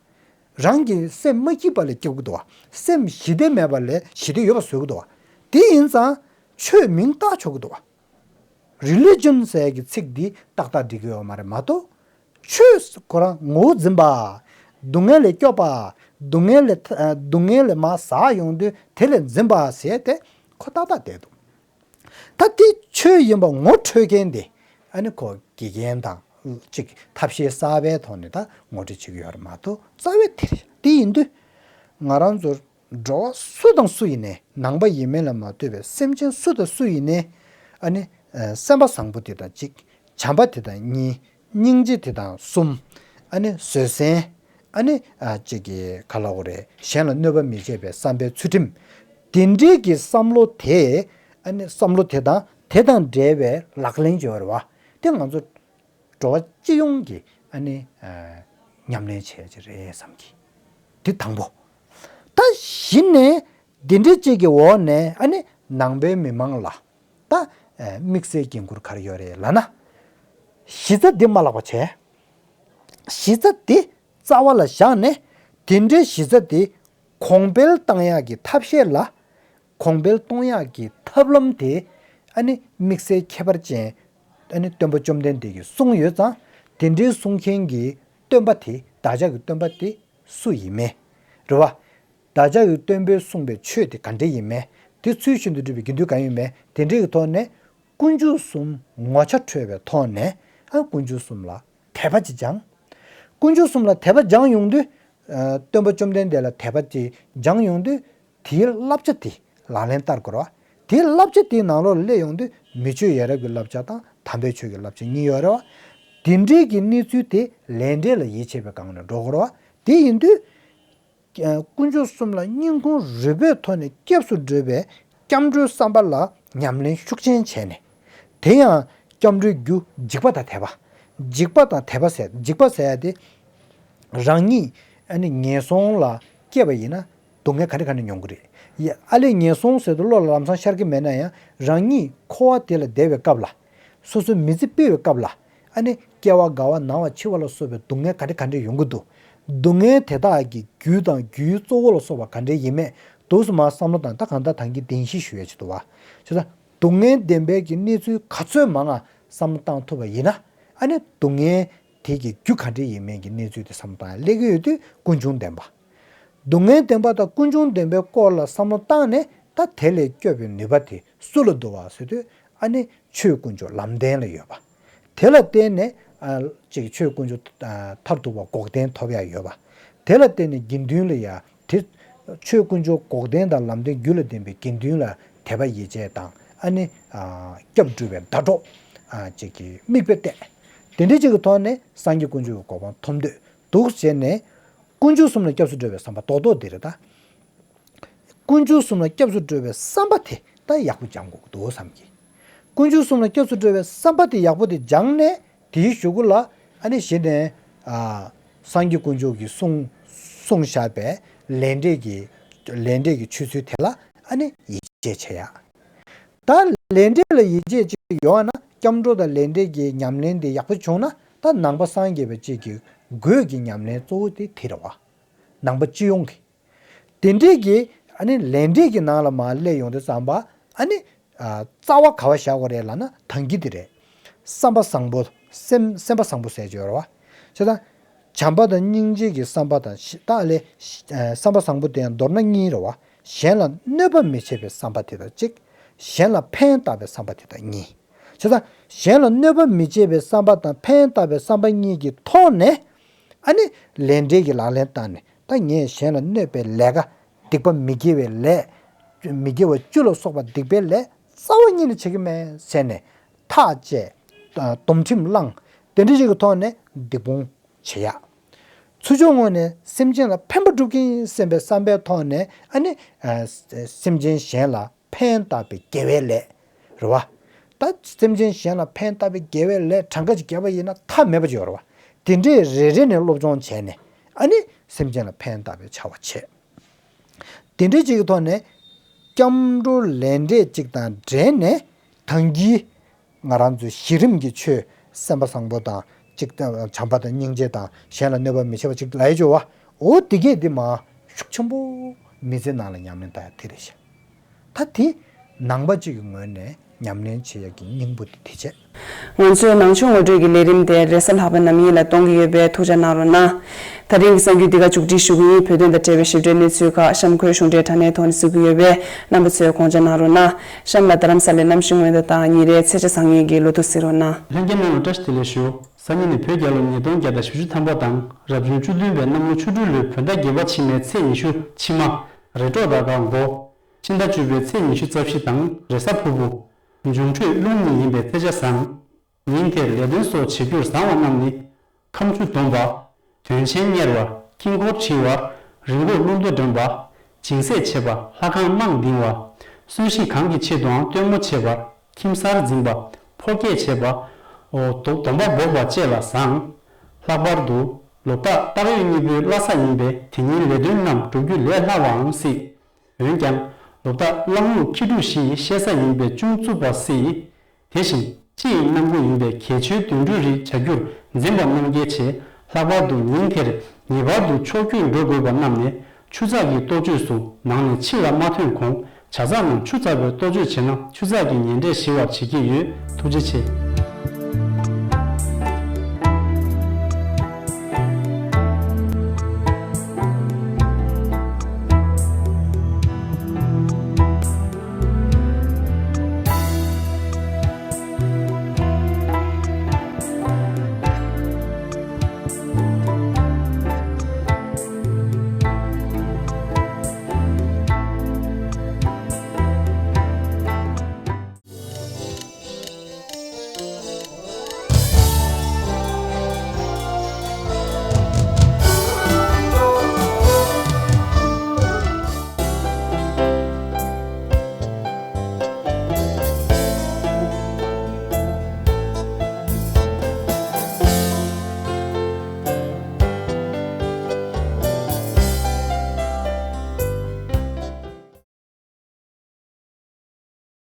རང་གི་སེམས་མ་སྐྱིད་པ་ལས་སྐྱོབ་ཀྱི་འདུག་བ། སེམས་ཞི་བདེ་མེད་པ་ལས་ཞི་བདེ་ཡོད་པ་བཟོ་གི་འདུག་བ། དེ་ཡིན་ཙང་ཆོས་མིང་བཏགས་ཆོག་གི་འདུག་བ། རི་ལི་ཇན་ཟེར་གྱི་ཚིག་འདི་ཏག་ཏག་འགྲིག་གི་ཡོད་མ་རེད་མ་གཏོགས། ཆོས་ཁོ་རང་ངོ་བོ་འཛིན་པ། སྡུག་བསྔལ་ལས་སྐྱོབ་པ། སྡུག་བསྔལ་ལས་ཐ- སྡུག་བསྔལ་ལས་མར་ཟག་ཡོང་དུས་དེ་ལས་འཛིན་པ་ཟེར་ཏེ་ཁོ་ཏག་ཏག་བསྡད་འདུག་ད་དེ་ཆོས་ཡིན་པ་ངོ་འཕྲོད་མཁན་དེ་ཨ་ནི་ཁོ་དགེ་རྒན་དང་གཅིག་ཐབས་ཤེས་གསར་པའི་ཐོག་ནས་ད་ངོ་སྤྲོད་བྱེད་ཀྱི་ཡོད་རེད་མ་གཏོགས་རྩ་བའི་དེ་རེད། དེ་ཡིན་དུས་ང་རང་ཚོར་འགྲོ་བ་སུ་དང་སུ་ཡིན་ནའི། ནང་པ་ཡིན་མིན་ལ་མ་ལྟོས་པའི་སེམས་ཅན་སུ་དང་སུ་ཡིན་ནའི། ཨ་ནི་ཨ་སེམས་པ་བཟང་པོ་དེ་དང་གཅིག་བྱམས་པ་དེ་དང་གཉིས། སྙིང་རྗེ་དེ་དང་གསུམ། ཨ་ནི་བཟོད་བསྲན། ཨ་ནི་ཨ་གཅིག་གི་ག་ལབ་དགོས་རེད། གཞན་ལ་གནོད་པ་མི་བྱེད་པའི་བསམ་པའི་ཚུལ་ཁྲིམས། དེ་འདྲའི་གི་བསམ་བློ་དེ། ཨ་ནི་བསམ་བློ་དེ་དང་དེ་དང་འབྲེལ་བའི་ལག་ལེན་བྱེད་པ་རེད་བ། དེ་ང་ཚོ་འགྲོ་བ་སྤྱི་ཡོངས་ཀྱི་ཨ་ནི་ཨ་ཉམས་ལེན་བྱས་ཀྱི་རེད་བསམ་གྱི། འདི་དང་པོ། ད་གཞི་ནས་འདི་འདྲའི་ཅིག་གི་འོག་ནས་ཨ་ནི་ནང་པའི་མི་མང་ལ་ད་ཨ་དམིགས་བསལ་འགན་ཁུར་ག་རེ་ཡོད་རེད་ལབ་ན། གཞི་རྩ་འདི་མ་བརླག་པ་བྱས། གཞི་རྩ་འདི་རྩ་བ་ལ་བཞག་ནས་དེ་འདྲའི་གཞི་རྩ་འདི་ གོང་འཕེལ་བཏང་ཡག་གི་ཐབས་ཤེས་ལ། གོང་འཕེལ་གཏོང་ཡག་གི་ཐབས་ལམ་དེ། ཨ་ནི་དམིགས་བསལ་ཁྱད་པར་ཅན། ཨ་ནི་སྟོན་པ་བཅོམ་ལྡན་འདས་ཀྱིས་གསུངས་ཡོད་ཙང་། དེ་འདྲའི་གསུང་མཁན་གྱི་སྟོན་པ་དེ། བདག་ཅག་གི་སྟོན་པ་དེ་སུ་ཡིན་མིན། རེད་བ། བདག་ཅག་གི་སྟོན་པས་གསུངས་པའི་ཆོས་དེ་ག་འདྲ་ཡིན་མིན། དེ་ཚུལ་བཞིན་དུ་སྒྲུབ་པའི་དགེ་འདུན་གང་ཡིན་མིན། དེ་འདྲའི་གི་ཐོག་ནས། དཀོན་མཆོག་གསུམ་ངོ་ཆ་འཕྲོད་པའི་ཐོག་ནས། ཨ། དཀོན་མཆོག་གསུམ་ལ་དད་པ་ཅིག་སྦྱང་། དཀོན་མཆོག་གསུམ་ལ་དད་པ་སྦྱངས་ཡོང་དུས། ཨ། སྟོན་པ་བཅོམ་ལྡན་འདས་ལ་དད་པ་ཅིག་སྦྱངས་ཡོང་དུས། དེའི་བསླབ་བྱ་དེ་ལག་ལེན་བསྟར་དགོས་རེད་བ། དེའི་བསླབ་བྱ་དེའི་ནང་ལོགས་ལ་སླེབས་ཡོང་དུས། མི་ཆོས་ཡ་རབས་ཀྱི་བསླབ་བྱ་དང་། དམ་པའི་ཆོས་ཀྱི་བསླབ་བྱ་གཉིས་ཡོད་རེད་བ། དེ་འདྲའི་གི་གནས་ཚུལ་དེ་ལས་འབྲས་ལ་ཡིད་ཆེས་པའི་སྒང་ནས་འགྲོ་དགོས་རེད་བ། དེ་ཡིན་དུས། དཀོན་མཆོག་གསུམ་ལ་སྙིང་ཁུང་རུས་པའི་ཐོག་ནས་སྐྱབས་སུ་འགྲོ་བའི་སྐྱབས་འགྲོའི་བསམ་པ་ལ་ཉམས་ལེན་ཤུགས་ཆེན་བྱས་ནས། དེ་ཡང་སྐྱབས་འགྲོའི་རྒྱུ་འཇིགས་པ་དང་དད་པ། འཇིགས་པ་དང་དད་པ་ཟེར། འཇིགས་པ་ཟེར་ཡ་དེ། རང་ཉིད་ཨ་ནི་ངན་སོང་ལ་སྐྱེས་པ་ཡིན་ན། སྡུག་བསྔལ་ག་འདྲ་ག་འདྲ་མྱོང་གི་རེད། ཡ། ཨ་ལས་ངན་སོང་ཟེར་དུས་བློ་ལ་ལམ་སང་ཤར་གྱི་མེད་ན་ཡང་། རང་ཉིད་འཁོར་བ་དེ་ལ་བསྡད་པའི་སྐབས་ལ། སོ་སོའི་མི་ཚེ་སྤེལ་བའི་སྐབས་ལ། ཨ་ནི་སྐྱེ་བ་རྒ་བ་ན་བ་འཆི་བ་ལ་སོགས་པའི་སྡུག་བསྔལ་ག་འདྲ་ག་འདྲ་ཡོང་གི་འདུག་སྡུག་བསྔལ་དེ་དག་གི་རྒྱུ་དང་རྒྱུའི་གཙོ་བོ་ལ་སོགས་པ་ག་འདྲ་ཡིན་མིན་འདུག་སེ་མར་བསམ་བློ་བཏང་། ད་གང་ལྟར་ད་གིན་བདེན་བཞི་ཞུ་ཡ་ཅིག་འདུག་བ། བྱས་ཙང་སྡུག་བསྔལ་བདེན་པའི་གི་གནས་ཚུལ་ག་ཚོད་མང་ང་བསམ་བློ་བཏང་ཐུབ་པ་ཡིན་ན། ཨ་ནི་སྡུག་བསྔལ་དེ་གི་རྒྱུ་ག་འདྲ་ཡིན་མིན་གྱི་གནས་ཚུལ་དེ་བསམ་བློ་བཏང་ཡ་སླེབས་ཀྱི་ཡོད་དུས། ཀུན་འབྱུང་བདེན་པ། སྡུག་བསྔལ་བདེན་པ་དང་ཀུན་འབྱུང་བདེན་པའི་སྐོར་ལ་བསམ་བློ་བཏང་ནས། ད་དེ་ལས་སྐྱོབ་པའི་ནུས་པ་དེ་སུ་ལ་འདུག་བ་ཟེར་དུས། ཨ་ནི་ཆོས་དཀོན་མཆོག་ལམ་བདེན་ལ་ཡོད་པ། དེ་ལ་བརྟེན་ནས། ཨ། ཅིག་ཆོས་དཀོན་མཆོག་ཨ། མཐར་ཐུག་པ་འགོག་བདེན་ཐོབ་ཡ་ཡོད་པ། དེ་ལ་བརྟེན་ནས་དགེ་འདུན་ལ་ཡ། དེ་ཆོས་དཀོན་མཆོག་འགོག་བདེན་དང་ལམ་བདེན་རྒྱུ་ལ་བརྟེན་པའི་དགེ་འདུན་ལ་དད་པ་ཡིད་ཆེས་དང་། ཨ་ནི། ཨ། སྐྱབས་སྒྲུབ་པའི་ཟླ་གྲོགས། ཨ། ཅིག་གི་མིག་དཔེ་བལྟས། དེ་འདྲའི་ཅིག་གི་ཐོག་ནས་སངས་རྒྱས་དཀོན་མཆོག་གི་གོ་འཕང་ཐོབ་འདོད་འདུག་བྱས་ནས། དཀོན་མཆོག་གསུམ་ལ་སྐྱབས་སུ་འགྲོ་བའི་བསམ་པ་རྡོག་རྡོག་འདི་རེད་ད། དཀོན་མཆོག་གསུམ་ལ་སྐྱབས་སུ་འགྲོ་བའི་བསམ་པ་དེ་ད་ཡག་པོ་སྦྱང་དགོས་ཀྱི་འདུག་བསམ་གྱི། དཀོན་མཆོག་གསུམ་ལ་སྐྱབས་སུ་འགྲོ་བའི་བསམ་པ་དེ་ཡག་པོ་དེ་སྦྱངས་ནས། དེའི་གཞུག་གུ་ལ། ཨ་ནི་གཞི་ནས། ཨ། སངས་རྒྱས་དཀོན་མཆོག་གིས་གསུངས་གསུངས་བཞག་པའི་ལས་འབྲས་ཀྱི། ལས་འབྲས་ཀྱི་ཆོས་ཚུལ་དེ་ལ། ཨ་ནི་ཡིད་ཆེས་བྱེད་ཡ། ད་ལས་འབྲས་ལ་ཡིད་ཆེས་ཅིག་ཡོད་ན། སྐྱབས་འགྲོ་དང་ལས་འབྲས་ཀྱི་ཉམས་ལེན་དེ་ཡག་པོ་བྱུང་ན། ད་ནང་པ་སངས་རྒྱས་པ་ཅིག་གི་དགོས་ཀྱི་ཉམས་ལེན་གཙོ་བོ་དེ་དེ་རེད་བ། ནང་པ་སྤྱི་ཡོངས་ཀྱི། དེ་འདྲས་ཀྱི། ཨ་ནི་ལས་འབྲས་ཀྱི་ནང་ལ་མར་སླེབས་ཡོང་དུས་ཙམ་པ། ཨ་ནི། ཨ། རྩ་བ་ག་བ་བཞག་དགོས་རེད་ལབ་ན། ད་གིན་དེ་རེད། བསམ་པ་བཟང་པོ། སེམས། སེམས་པ་བཟང་པོ་ཟེར་གྱི་ཡོད་རེད་བ། བྱས་ཙང་། བྱམས་པ་དང་སྙིང་རྗེ་གི་བསམ་པ་དང་། ད་ལས། ཨ། བསམ་པ་བཟང་པོ་དེ་ཡང་མདོར་ན་གཉིས་རེད་བ། གཞན་ལ་གནོད་པ་མི་བྱེད་པའི་བསམ་པ་དེ་དང་གཅིག་གཞན་ལ་ཕན་བཏགས་པའི་བསམ་པ་དེ་དང་གཉིས། བྱས་ཙང་། གཞན་ལ་གནོད་པ་མི་བྱེད་པའི་བསམ་པ་དང་ཕན་བཏགས་པའི་བསམ་པ་གཉིས་ཀྱི་ཐོག་ནས། ཨ་ནི་ལས་འབྲས་ཀྱི་ལག་ལེན་བསྟར་ནས། ད་ངས་གཞན་ལ་གནོད་པའི་ལས་ཀ། སྡིག་པ་མི་དགེ་བའི་ལས། མི་དགེ་བ་བཅུ་ལ་སོགས་པ་སྡིག་པའི་ལས་རྩ་བ་ཉིད་ནས་བྱེད་ཀྱི་མེད་ཟེར་ནས། ཐག་བཅད། སྡོམ་ཁྲིམས་བླངས། དེ་འདྲ་ཞིག་གི་ཐོག་ནས་སྡིག་སྤོང་བྱེད་ཡ། ཚུར་ཕྱོགས་ངོས་ནས་སེམས་ཅན་ལ་ཕན་པ་སྒྲུབ་ཀྱིན་སེམས་པའི་བསམ་པའི་ཐོག་ནས། ཨ་ནི། ཨ། སེམས་ཅན་གཞན་ལ་ཕན་བཏགས་པའི་དགེ་བའི་ལས། རེད་བ། ད་སེམས་ཅན་གཞན་ལ་ཕན་བཏགས་པའི་དགེ་བའི་ལས་གྲངས་ཀ་ཅིག་བརྒྱབ་པ་ཡིན་ན་མཐའ་མེད་པ་ཅིག་ཡོད་རེད་བ། དེ་འདྲས་རེ་རེ་ནས་སློབ་སྦྱོང་བྱས་ནས། ཨ་ནི་སེམས་ཅན་ལ་ཕན་བཏགས་པའི་བྱ་བ་བྱས། དེ་འདྲས་ཅིག་གི་ཐོག་ནས་སྐྱབས་འགྲོ་ལས་འབྲས་ཅིག་དང་འབྲེལ་ནས། ད་གིན་ང་རང་ཚོའི་གཞི་རིམ་གྱི་ཆོས། སེམས་པ་བཟང་པོ་དང་གཅིག་དང་། བྱམས་པ་དང་སྙིང་རྗེ་དང་། གཞན་ལ་གནོད་པ་མི་བྱེད་པ་ཅིག་ལབ་ཡ་ཅིག་ཡོད་བ། འོ་དེ་གས་དེ་མར་ཤུགས་ཆེན་པོ་མི་ཚེ་ནང་ལ་ཉམས་ལེན་བསྟར་ཡ་དེ་རེད་ཤག་ད་དེ་ནང་པ་གཅིག་གི་ངོས་ནས་ཉམས་ལེན་བྱེད་ཡག་གི་སྙིང་པོ་དེ་དེ་བྱས། ང་ཚོའི་ནང་ཆོས་ངོ་སྤྲོད་ཀྱི་ལས་རིམ་དེ་རེས་གཟའ་ལྷག་པའི་ནམ་ཡིན་ལ་གཏོང་གི་ཡོད་པས་ཐུགས་རྗེ་གནང་རོགས་གནང་། ད་རིང་གི་གསར་འགྱུར་འདི་ག་མཇུག་སྒྲིལ་ཞུ་གི་ཡིན། བོད་དོན་དང་འབྲེལ་བའི་ཞིབ་ཕྲའི་གནས་ཚུལ་ཁག་གཤམ་འཁོད་གཞུང་འབྲེལ་དྲ་གནས་ཐོག་ནས་གཟིགས་ཀྱི་ཡོད་པས་རྣམ་པ་ཚོས་དགོངས་འཇགས་གནང་རོགས་གནང་། གཤམ་ལ་རྡ་རམ་ས་ལའི་གནམ་གཤིས་སྔོན་བརྡ་དང་ཉིན་རེའི་ཚེས་ཆ་བཟང་ངན་གྱི་ལོ་ཐོ་གཟིགས་རོགས་གནང་། ལྷན་རྒྱས་རྣམས་ལ་བཀྲ་ཤིས་བདེ་ལེགས་ཞུ། སང་ཉིན་ནི་བོད་རྒྱལ་ལོ་ཉིས་སྟོང་བརྒྱ་དང་བཞི་བཅུ་ཐམ་པ་དང་། རབ་བྱུང་བཅུ་བདུན་པའི་གནམ་ལོ་ཆུ་སྦྲུལ་ལོའི་བོད་ཟླ་བརྒྱད་པ་ཕྱི་མའི་ཚེས་ཉི་ཤུ་ཕྱི་མ། རེ་དྲོ་དགའ་དགའ་མགོ། ཕྱི་ཟླ་བཅུ་པའི་ཚེས་ཉི་ཤུ་རྩ་བཞི་དང་རེས་གཟའ་ཕུར་བུ། འབྱུང་འཕྲོད་རླུང་ཉིན་ཡིན་པའི་ཚེས་ཆ་བཟང་། ཉིན་དེར་ལས་དོན་སོགས་བྱེད་རྒྱུར་བཟང་བ་རྣམས་ནི། ཁ་མཆུ་སྡོམ་པ། དོན་ཆེན་གཉེར་བ། དཀྱིལ་འཁོར་འཁྲིལ་བ། རི་མགོར་རླུང་རྡོ་སྒྲོན་པ། སྦྱིན་སྲེག་བྱེད་པ། ལྷ་ཁང་དམངས་འདིང་བ། གསོན་གཤིན་གང་གི་ཆེད་དུའང་སྟོན་མོ་བྱེད་པ། ཁྱིམ་གསར་འཛིན་པ། ཕོ་སྐྱེས་བྱེད་པ། འོ། སྡོམ་པ་འབོགས་པ་བཅས་ལ་བཟང་། ལྷག་པར་དུ། ལོ་རྟགས་སྟག་ཡོས་གཉིས་པོའི་བླ་གཟའ་ཡིན་པས་དེ་ཉིན་ལས་དོན་རྣམས་སྒྲུབ་རྒྱུ་ལས་སླ་བའང་སྲིད། འོན་ཀྱང་། ལོ་རྟགས་གླང་ལུག་ཁྱི་འབྲུག་བཞི་ཡི་གཤེད་གཟའ་ཡིན་པས་ཅུང་རྩུབ་པ་སྲིད། དེ་བཞིན་སྤྱི་ཡི་གནམ་སྒོ་ཡིན་པས་གལ་ཆེའི་དུད་འགྲོའི་རིགས་བྱ་རྒྱུར་འཛེམ་པ་རྣམ་རྒྱལ་ཆེ། ལྷག་པར་དུ་ཉིན་དེར་ངེས་པར་དུ་ཕྱོགས་བསྐྱོད་འགྲོ་དགོས་པ་རྣམས་ནི་ ཆུ་ཚགས་ཀྱི་གཏོ་བཅོས་སུ་ནང་ནས་ཕྱི་ལ་མ་ཐོན་གོང་ཇ་ཚགས་ནང་ཆུ་ཚ་བོས་གཏོ་བཅོས་བྱས་ན་ཆུ་ཚགས་ཀྱི་ངན་འབྲས་ཞི་བར་བྱེད་ཀྱི་ཡོད། ཐུགས་རྗེ་ཆེ།